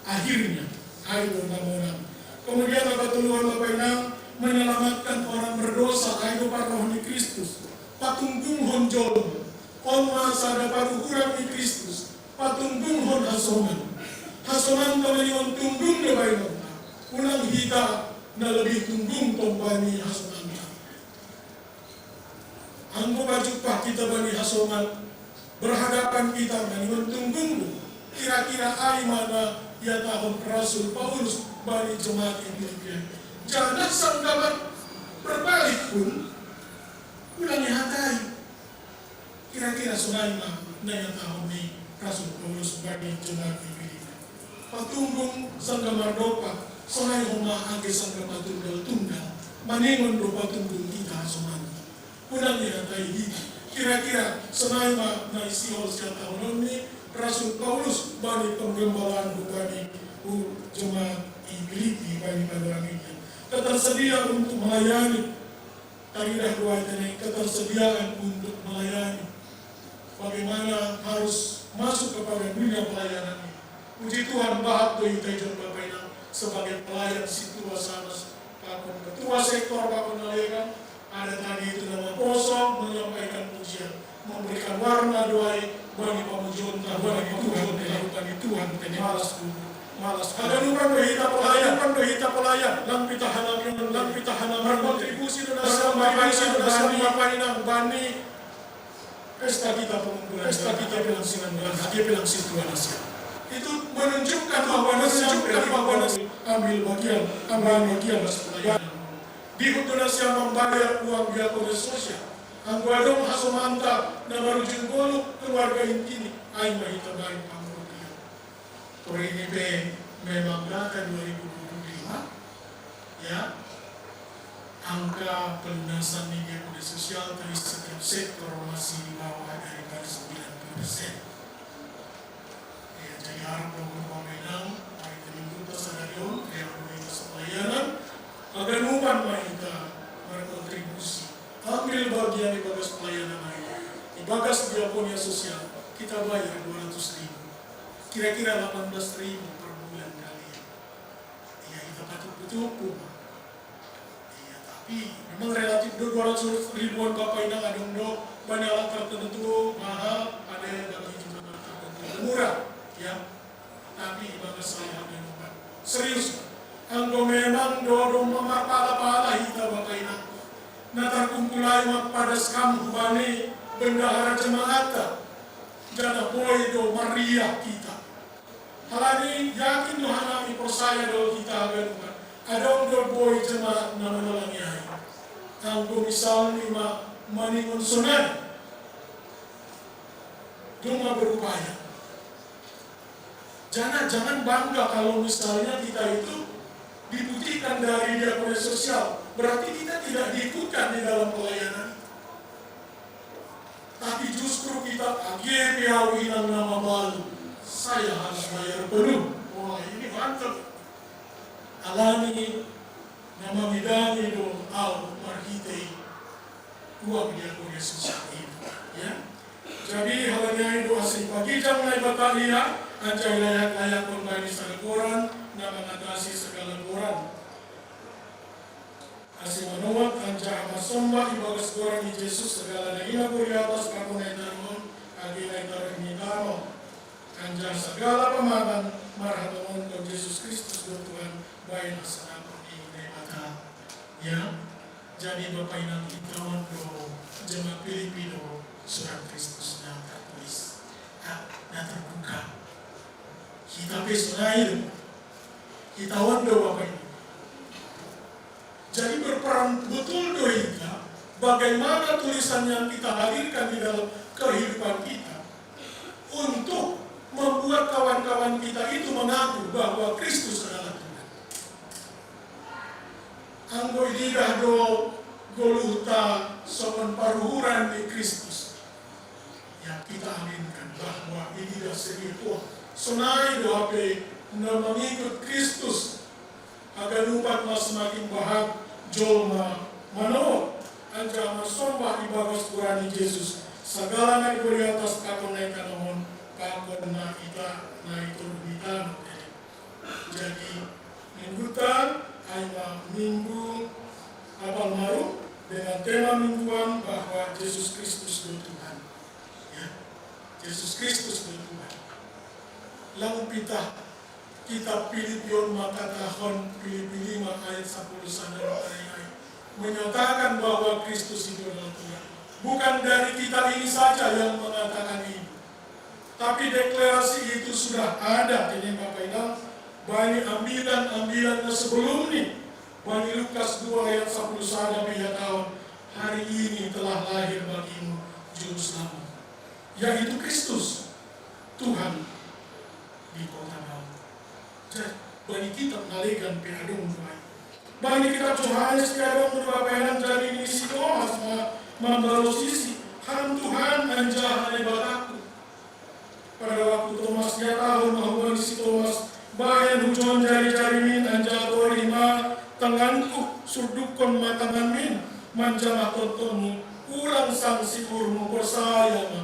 akhirnya. Ai do na monang. Kemudian apa tuluan Bapak Inang menyelamatkan orang berdosa, ai do parroh ni Kristus. Patunggunghon jolma, on ma sada paruhuran ni Kristus, patunggunghon hasoman. Hasoman tongoni on tunggung do baenonta. Unang hita na lebih tunggung tong bani hasomanta. Anggo pajumpah hita bani hasoman, berhadapan hita maningon tunggung do. Kira-kira ai ma na ihatahon Rasul Paulus bani jemaat di Filipi. Janah sangkapan berbalik pun, ulang ihatai. Kira-kira sonai ma na ihatahon ni Rasul Paulus bani jemaat di Filipi. Patunggung sangka mardopak, sonai homa age sangka patunggal-tunggal, maningon do patunggung hita sonai. Unang ihatai hita. Kira-kira sonai ma na isihol sihatahononni Rasul Paulus bani penggembalaan bani jemaat di Filipi bani panoraminya. Ketersedia untuk melayani. Taridah do ai tene ketersediaan untuk melayani. Bagaimana harus masuk kepada dunia pelayanan ini. Puji Tuhan, bahat do hita ijon Bapak Inang sebagai pelayan sintua sama pakon ketua sektor pakon na legan, ada tadi itu nama poso menyampaikan pujian, memberikan warna do ai bani pamujionta, bani Tuhan, bani Tuhan, bani Tuhan, bani Tuhan. Malas malas. Haganupan do hita pelayan, haganupan do hita pelayan. Lang pita hanami, lang pita hanami. Berkontribusi do nasa, berkontribusi do nasa bani, bani pesta kita pengumpulan, pesta kita pelaksanaan, dia pelaksanaan Tuhan Asia. Itu menunjukkan bahwa, menunjukkan bahwa ambil bagian, ambil bagian dalam pelayanan. Di hutuna siya mambayar uang diakones sosial. Anggo adong hasomanta na marujung golu keluarga inti ni, ai ma hita baen pangurutian. Porini pe memang data dua ribu dua puluh lima, ya, angka pelunasan ni diakones sosial tadi setiap sektor masih di bawah daripada sembilan puluh persen. Ya, jadi harap dong rumah menang, hari Minggu pas ada dong, yang komunitas pelayanan, agar nupan mah kita berkontribusi. Ambil bagian di bagas pelayanan aja. Di bagas diakonia sosial, kita bayar dua ratus ribu. Kira-kira delapan belas ribu per bulan kali ya. Ya, kita patut betul. Iya, tapi memang relatif do dua ratus ribuan Bapak Inang adong do, banyak alat tertentu mahal, ada yang bagi juga tertentu murah, ya. Tapi ibadah saya memang serius. Anggo memang do do mamapala-pala hita Bapak Inang. Na tarkumpul ai ma padas kam hubani bendahara jemaat ta. Jana boi do mariah kita. Halani yakin do hanami porsaya do hita haganupan. Adong do boi jemaat na manolangi ai. Anggo misalni ma maningon sonai. Dong ma berupaya. Jangan, jangan bangga kalau misalnya kita itu diputihkan dari diakonia sosial. Berarti kita tidak diikutkan di dalam pelayanan. Tapi justru kita age pe au inang na mabalu, saya harus bayar penuh. Wah, ini mantap. Alani na mamidangi do au marhitei uang diakonia sosial itu, ya. Jadi halani ai do asa ipagijang Naibata ia, anca ilayak-layakkon bani sada goran na mangatasi sagala goran. Asa manowat anjaha marsomba ibagas goran ni Jesus sagala na i nagori atas pakon na i tano on, age na i tano on. Anjaha sagala pamangan marhatongonkon Jesus Kristus do Tuhan, baen hasangapon ni Naibata. Ya, jadi Bapak Inang, hita on do jemaat Filipi do surat Kristus na tertulis. Ah, na terbuka. Hita pe sonai do. Hita on do Bapak Inang. Jadi berperan betul do hita, bagaimana tulisan yang kita hadirkan di dalam kehidupan kita untuk membuat kawan-kawan kita itu mengaku bahwa Kristus adalah Tuhan. Anggo ididah do goluhta songon paruhuran ni Kristus. Ya, kita aminkan bahwa ididah sedia Tuhan. Sonai do hape na mangikut Kristus. Haganupan ma semakin bahat jolma manowat anjaha marsomba ibagas goran ni Jesus. Sagala na i nagori atas pakon na i tano on, pakon na i ta, na i toru ni tano on. Jadi, mingguta, ai ma minggu apal marum, dengan tema mingguan bahwa Jesus Kristus do Tuhan. Ya, Jesus Kristus do Tuhan. Lalu kita Kitab Filipi on mangkatahon, Filipi lima ayat sapuluh sada ai, menyatakan bahwa Kristus itu adalah Tuhan. Bukan dari kita ini saja yang mengatakan ini, tapi deklarasi itu sudah ada, ini Bapak Inang, bani ambilan-ambilan na sebelum ni, bani Lukas dua ayat sapuluh sada pe ihatahon, hari ini telah lahir bagimu Juru Selamat, yaitu Kristus, Tuhan di kota Daud. Jadi, bani kitab na legan pe adong do ai. Bani kitab Johannes pe adong do, Bapak Inang, jadi nini si Tomas ma mambalosisi, Ham Tuhan anjaha Naibataku. Pada waktu Tomas ihatahon ma hubani si Tomas, bahen hujon jari-jarimin anjaha torih ma tanganku, surdukkon ma tanganmin manjamah tontonmu, ulang sangsi uhurmu, porsaya ma.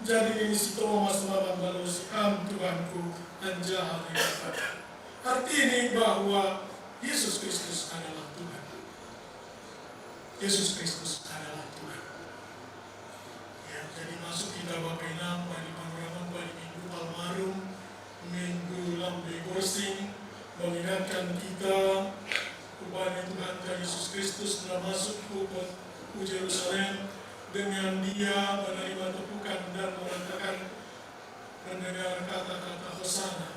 Jadi nini si Tomas ma mambalosi, Ham Tuhanku anjaha Naibata. Artini bahwa Yesus Kristus adalah Tuhan. Yesus Kristus adalah Tuhan. Ya, jadi masuk kita Bapak Inang, bani panurangan, bani Minggu Palmarum, Minggu Lambe Gorsing, mengingatkan kita kepada Tuhan Yesus Kristus telah masuk ke, ke Yerusalem, dengan Dia menerima tepukan dan mengatakan, mendengar kata-kata Hosana.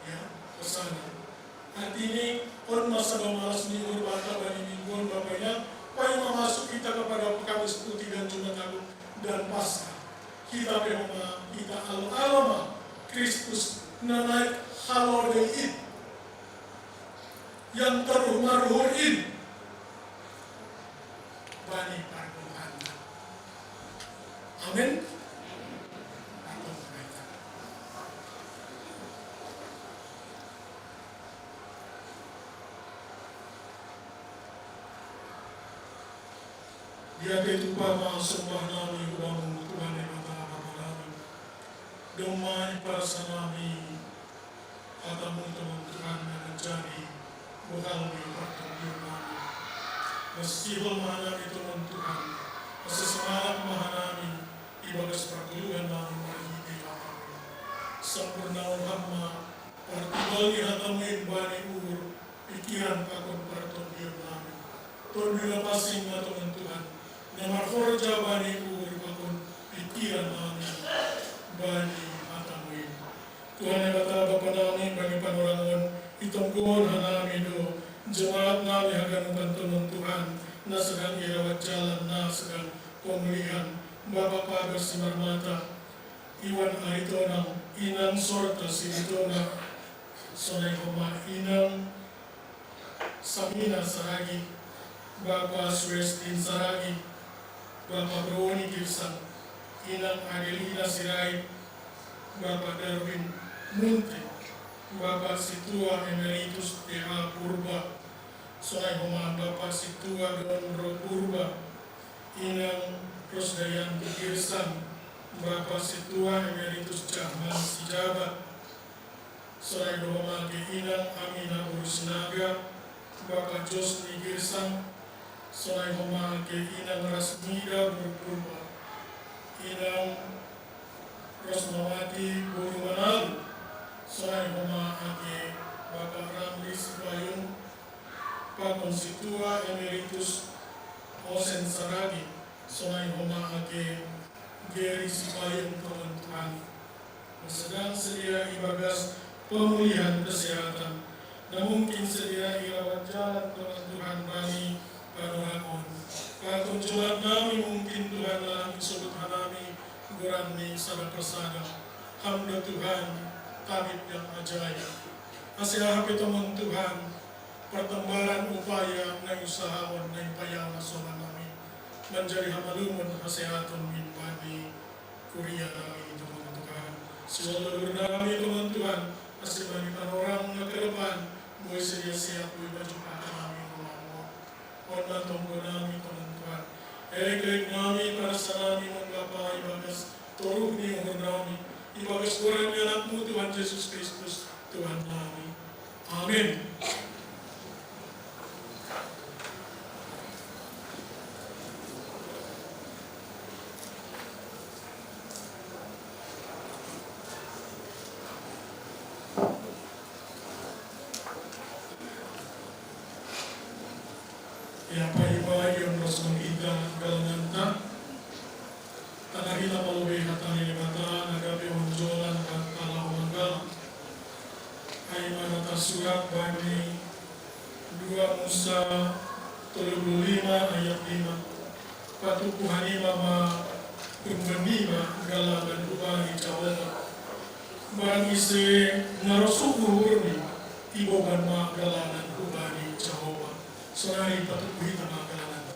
Ya, Hosana. Artini, on ma Sabab malas ni uhur Bapa bani mingguon Bapa inang, paima masuk hita kepada Kamis Putih dan Jumat Agung dan Paskah. Hita pe homa hita alo-alo ma Kristus na naik halode in, yang toruh maruhur in bani pardohanta. Amen. Pardohanta. Diatei tupa ma sombah nami hu Bamu Tuhan Debata Bapa nami. Domma iparasa nami hata-Mu, tongon Tuhan, na manjadi bohal ni partondion nami. Masihol ma hami, tongon Tuhan, asa sumangap ma hami ibagas pargoluhan nami marhitei hata-Mu. Sampurnahon Ham ma partibal ni hata-Mu in bani uhur, pikiran pakon partondion nami. Tondi na pansing ma, tongon Tuhan, na marhorja bani uhur pakon pikiran nami bani hata-Mu in. Tuhan Debata Bapa nami, bani panorang on itonggohon hanami do jemaat nami haganupan, tongon Tuhan, na sedang irawat jalan, na sedang pemulihan, Bapa Pagar Simarmata, Iwan Aritonang, Inang Sorta Siritonang, sonai homa Inang Samina Saragih, Bapa Suestin Saragih, Bapa Broni Girsang, Inang Adelina Sirait, Bapa Darwin Munte, Bapa Sintua Emeritus T A Purba, sonai homa Bapa Sintua Don Ro Purba, Inang Rosdayanti Girsang, Bapa Sintua Emeritus Jahman Sijabat, sonai do homa age Inang Amina Boru Sinaga, Bapa Josni Girsang, sonai homa age Inang Rasmida Boru Purba, Inang Rosmawati Boru Manalu, sonai homa age Bapa Ramli Sipayung, Pakon Sintua Emeritus Osen Saragih, sonai homa age Geri Sipayung, tongon Tuhan, na sedang sedia ibagas pemulihan kesehatan, na mungkin sedia irawat jalan, tongon Tuhan, bani panorang on. Pakon jemaat nami mungkin, Tuhan, lam isobut hanami goran-Ni sada persada. Ham do Tuhan, tabib yang ajaib. Asa aha pe, tongon Tuhan, pertembaran upaya na iusahahon, na ipayaon songon nami, manjadi hamalumon, hasehaton min bani kuria nami, tongon Tuhan. Sihol do uhur nami, tongon Tuhan, asa bani panorang na ke depan boi sedia sehat, boi pajumpahon nami Roha-Mu. On ma tonggo nami, tongon Tuhan. Elek-elek nami, parasa nami, on Bapa, ibagas toruh ni uhur nami, ibagas goran ni Anak-Mu, Tuhan Jesus Kristus, Tuhan nami. Amin. Ia paima ion ros mangita galanganta, tangar hita malobei hata ni Debata na gabe honjolan banta laho manggalang. Ai ma na tarsurat bani dua Musa tolu pulu lima ayat lima. Patupu hanima ma, umbahen nima galangan hubani Jahowa. Barang ise na rosuh uhurni, iboban ma galangan hubani Jahowa. Sonari patupu hita ma galangan.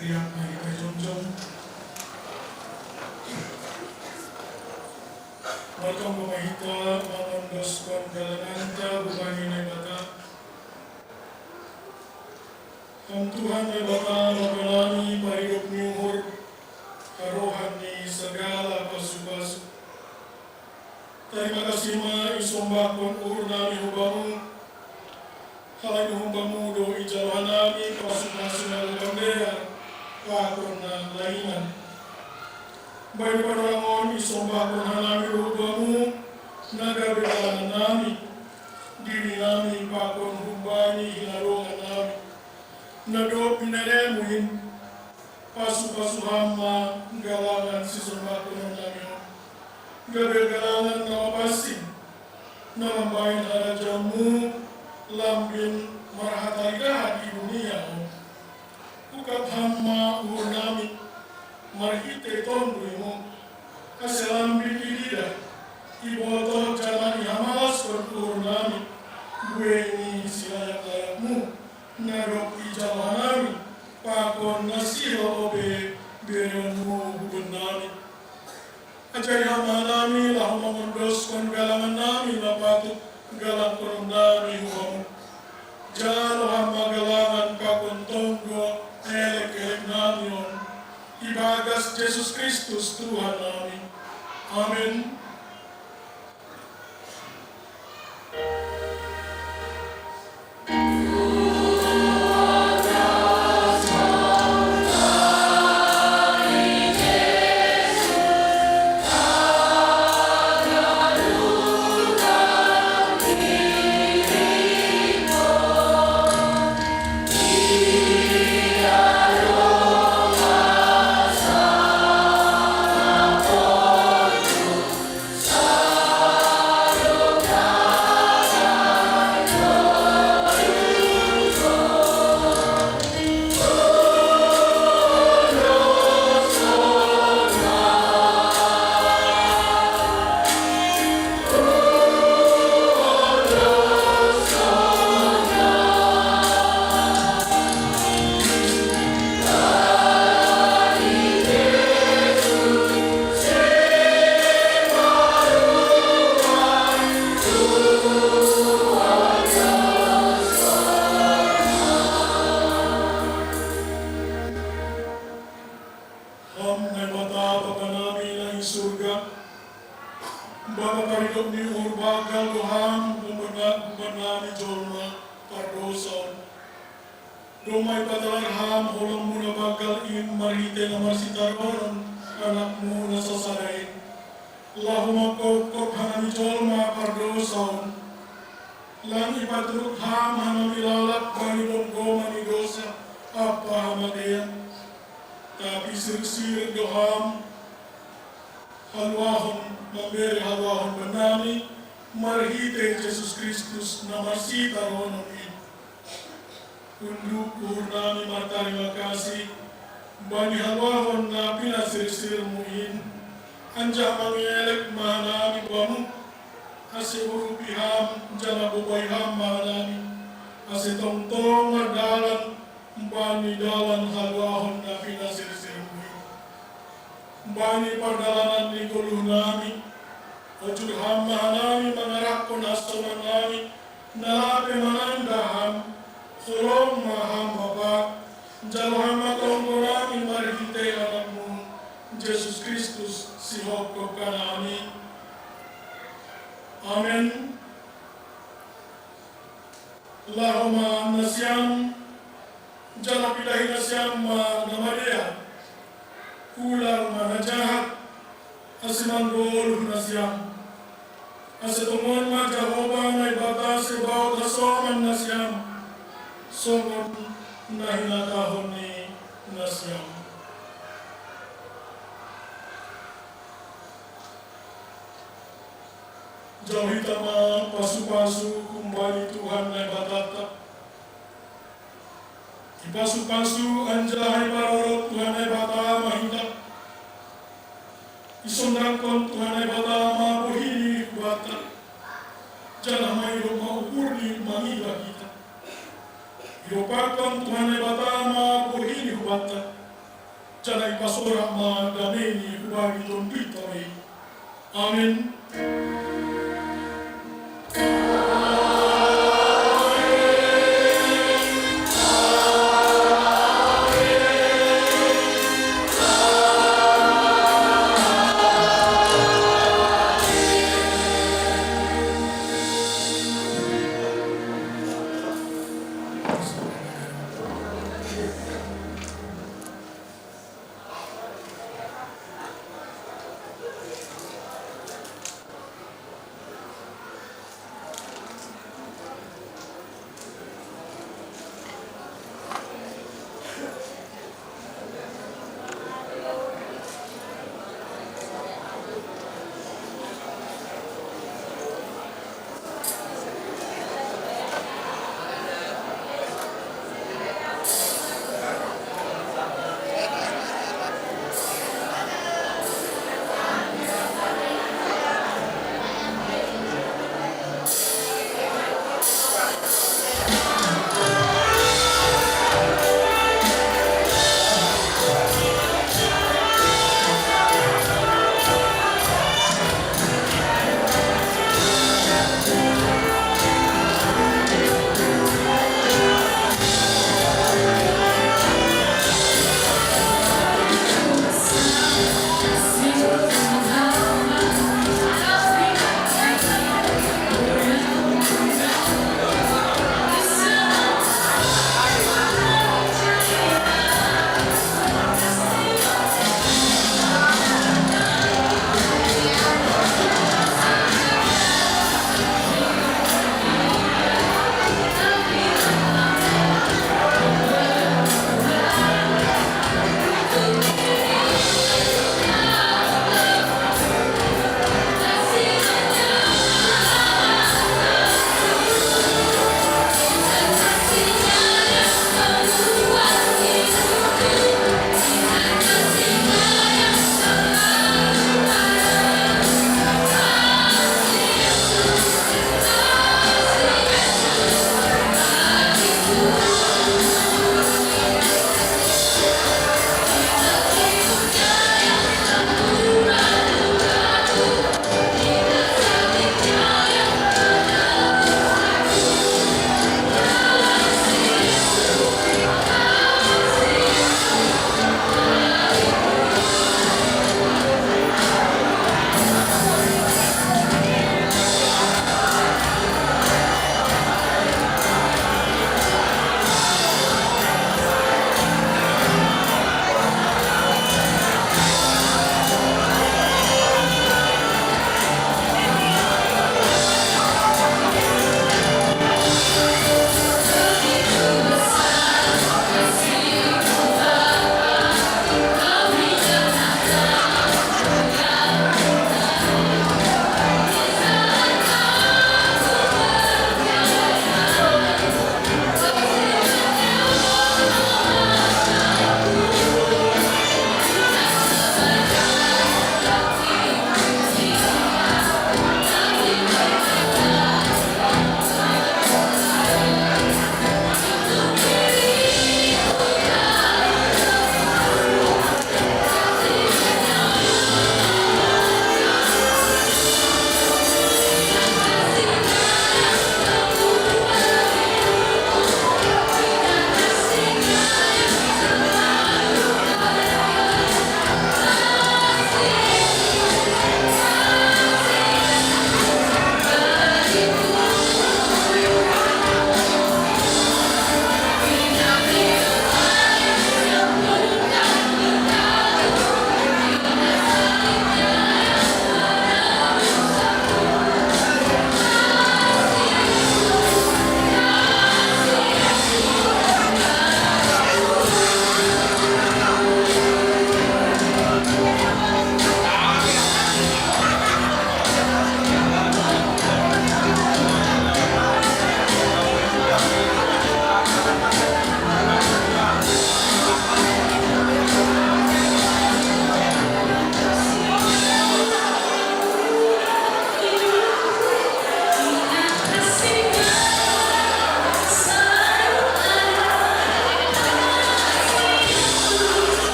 Riwayat mai pajongjong. Martonggo ma hita mangondoskon galanganta hubani Naibata. Ham Tuhan Naibata, Bapa nami, paridop ni uhur, harohan ni sagala pasupasu. Tarima kasih ma isombahkon uhur nami hu Bamu, halani hu Bamu do ijalo hanami pasupasu na lambea pakon na lainan. Bahen panorang on isombahkon hanami do hu Bamu na gabe dalan nami, diri nami pakon humbani hinadongan nami. Na dob bineremu in, pasupasu Ham ma galangan sisombahkonon nami on, gabe galangan na mapansing, na mambahen harajaonMu lambin marhataridahan di dunia on. Ungkap Ham ma uhur nami marhite TonduyMu, ase lambin ididah, ibotoh jala ihamalaskon uhur nami, buei ni silayak-layakMu, na dob ijalo hanami pakon na sihol ope bereonMu hu bannami. Ajari Ham ma hanami laho mangondoskon galangan nami na patut galangkonon nami hu Bamu. Jalo Ham ma galangan pakon tonggo elek-elek nami on, ibagas Jesus Kristus Tuhan nami. Amen. Ham Naibata Bapa nami na i surga, Bapa paridop ni uhur banggal do Ham humbannami jolma pardousa on. Domma ipatalar Ham holongMu na banggal in marhite na marsitaronon AnakMu na sasada in, laho mangkophop hanami jolma pardousa on. Lang ipaturuk Ham hanami lalap bani gomgoman ni dosa ampa hamatean. Tapi sirsir do Ham haluahon, mambere haluahon bannami marhite Jesus Kristus na marsitaronon in. Unduk uhurnami martarima kasih bani haluahon na pinasirsirMu in, anjaha mangelek ma hanami Bamu, ase urupi Ham jala bobai Ham ma hanami, ase tongtong mardalan bani dalan haluahon na pinasirsirMu in. Bani pardalanan ni goluhnami, ojur Ham ma hanami mangarahkon hasonannami, na lape mananda Ham. Holong ma Ham Bapa, jalo Ham ma tonggonami marhite AnakMu, Jesus Kristus, sihophopannami. Amen. Laho ma nasiam, jala pidahi nasiam ma na madear. Ular ma na jahat, ase manggoluh nasiam. Ase tongon ma Jahowa Naibata Zebaot hasoman nasiam, songon na hinatahon ni nasiam. Jalo hita ma pasupasu humbani Tuhan Naibatanta. Ipasupasu anjaha iparorot Tuhan Naibata ma hita. Isondangkon Tuhan Naibata ma bohiNi hubanta, janah maidop ma uhurNi mangidah hita. Idompakkon Tuhan Naibata ma bohiNi hubanta, Tana i pasora ma dameni kubai ni tondui tome. Amen.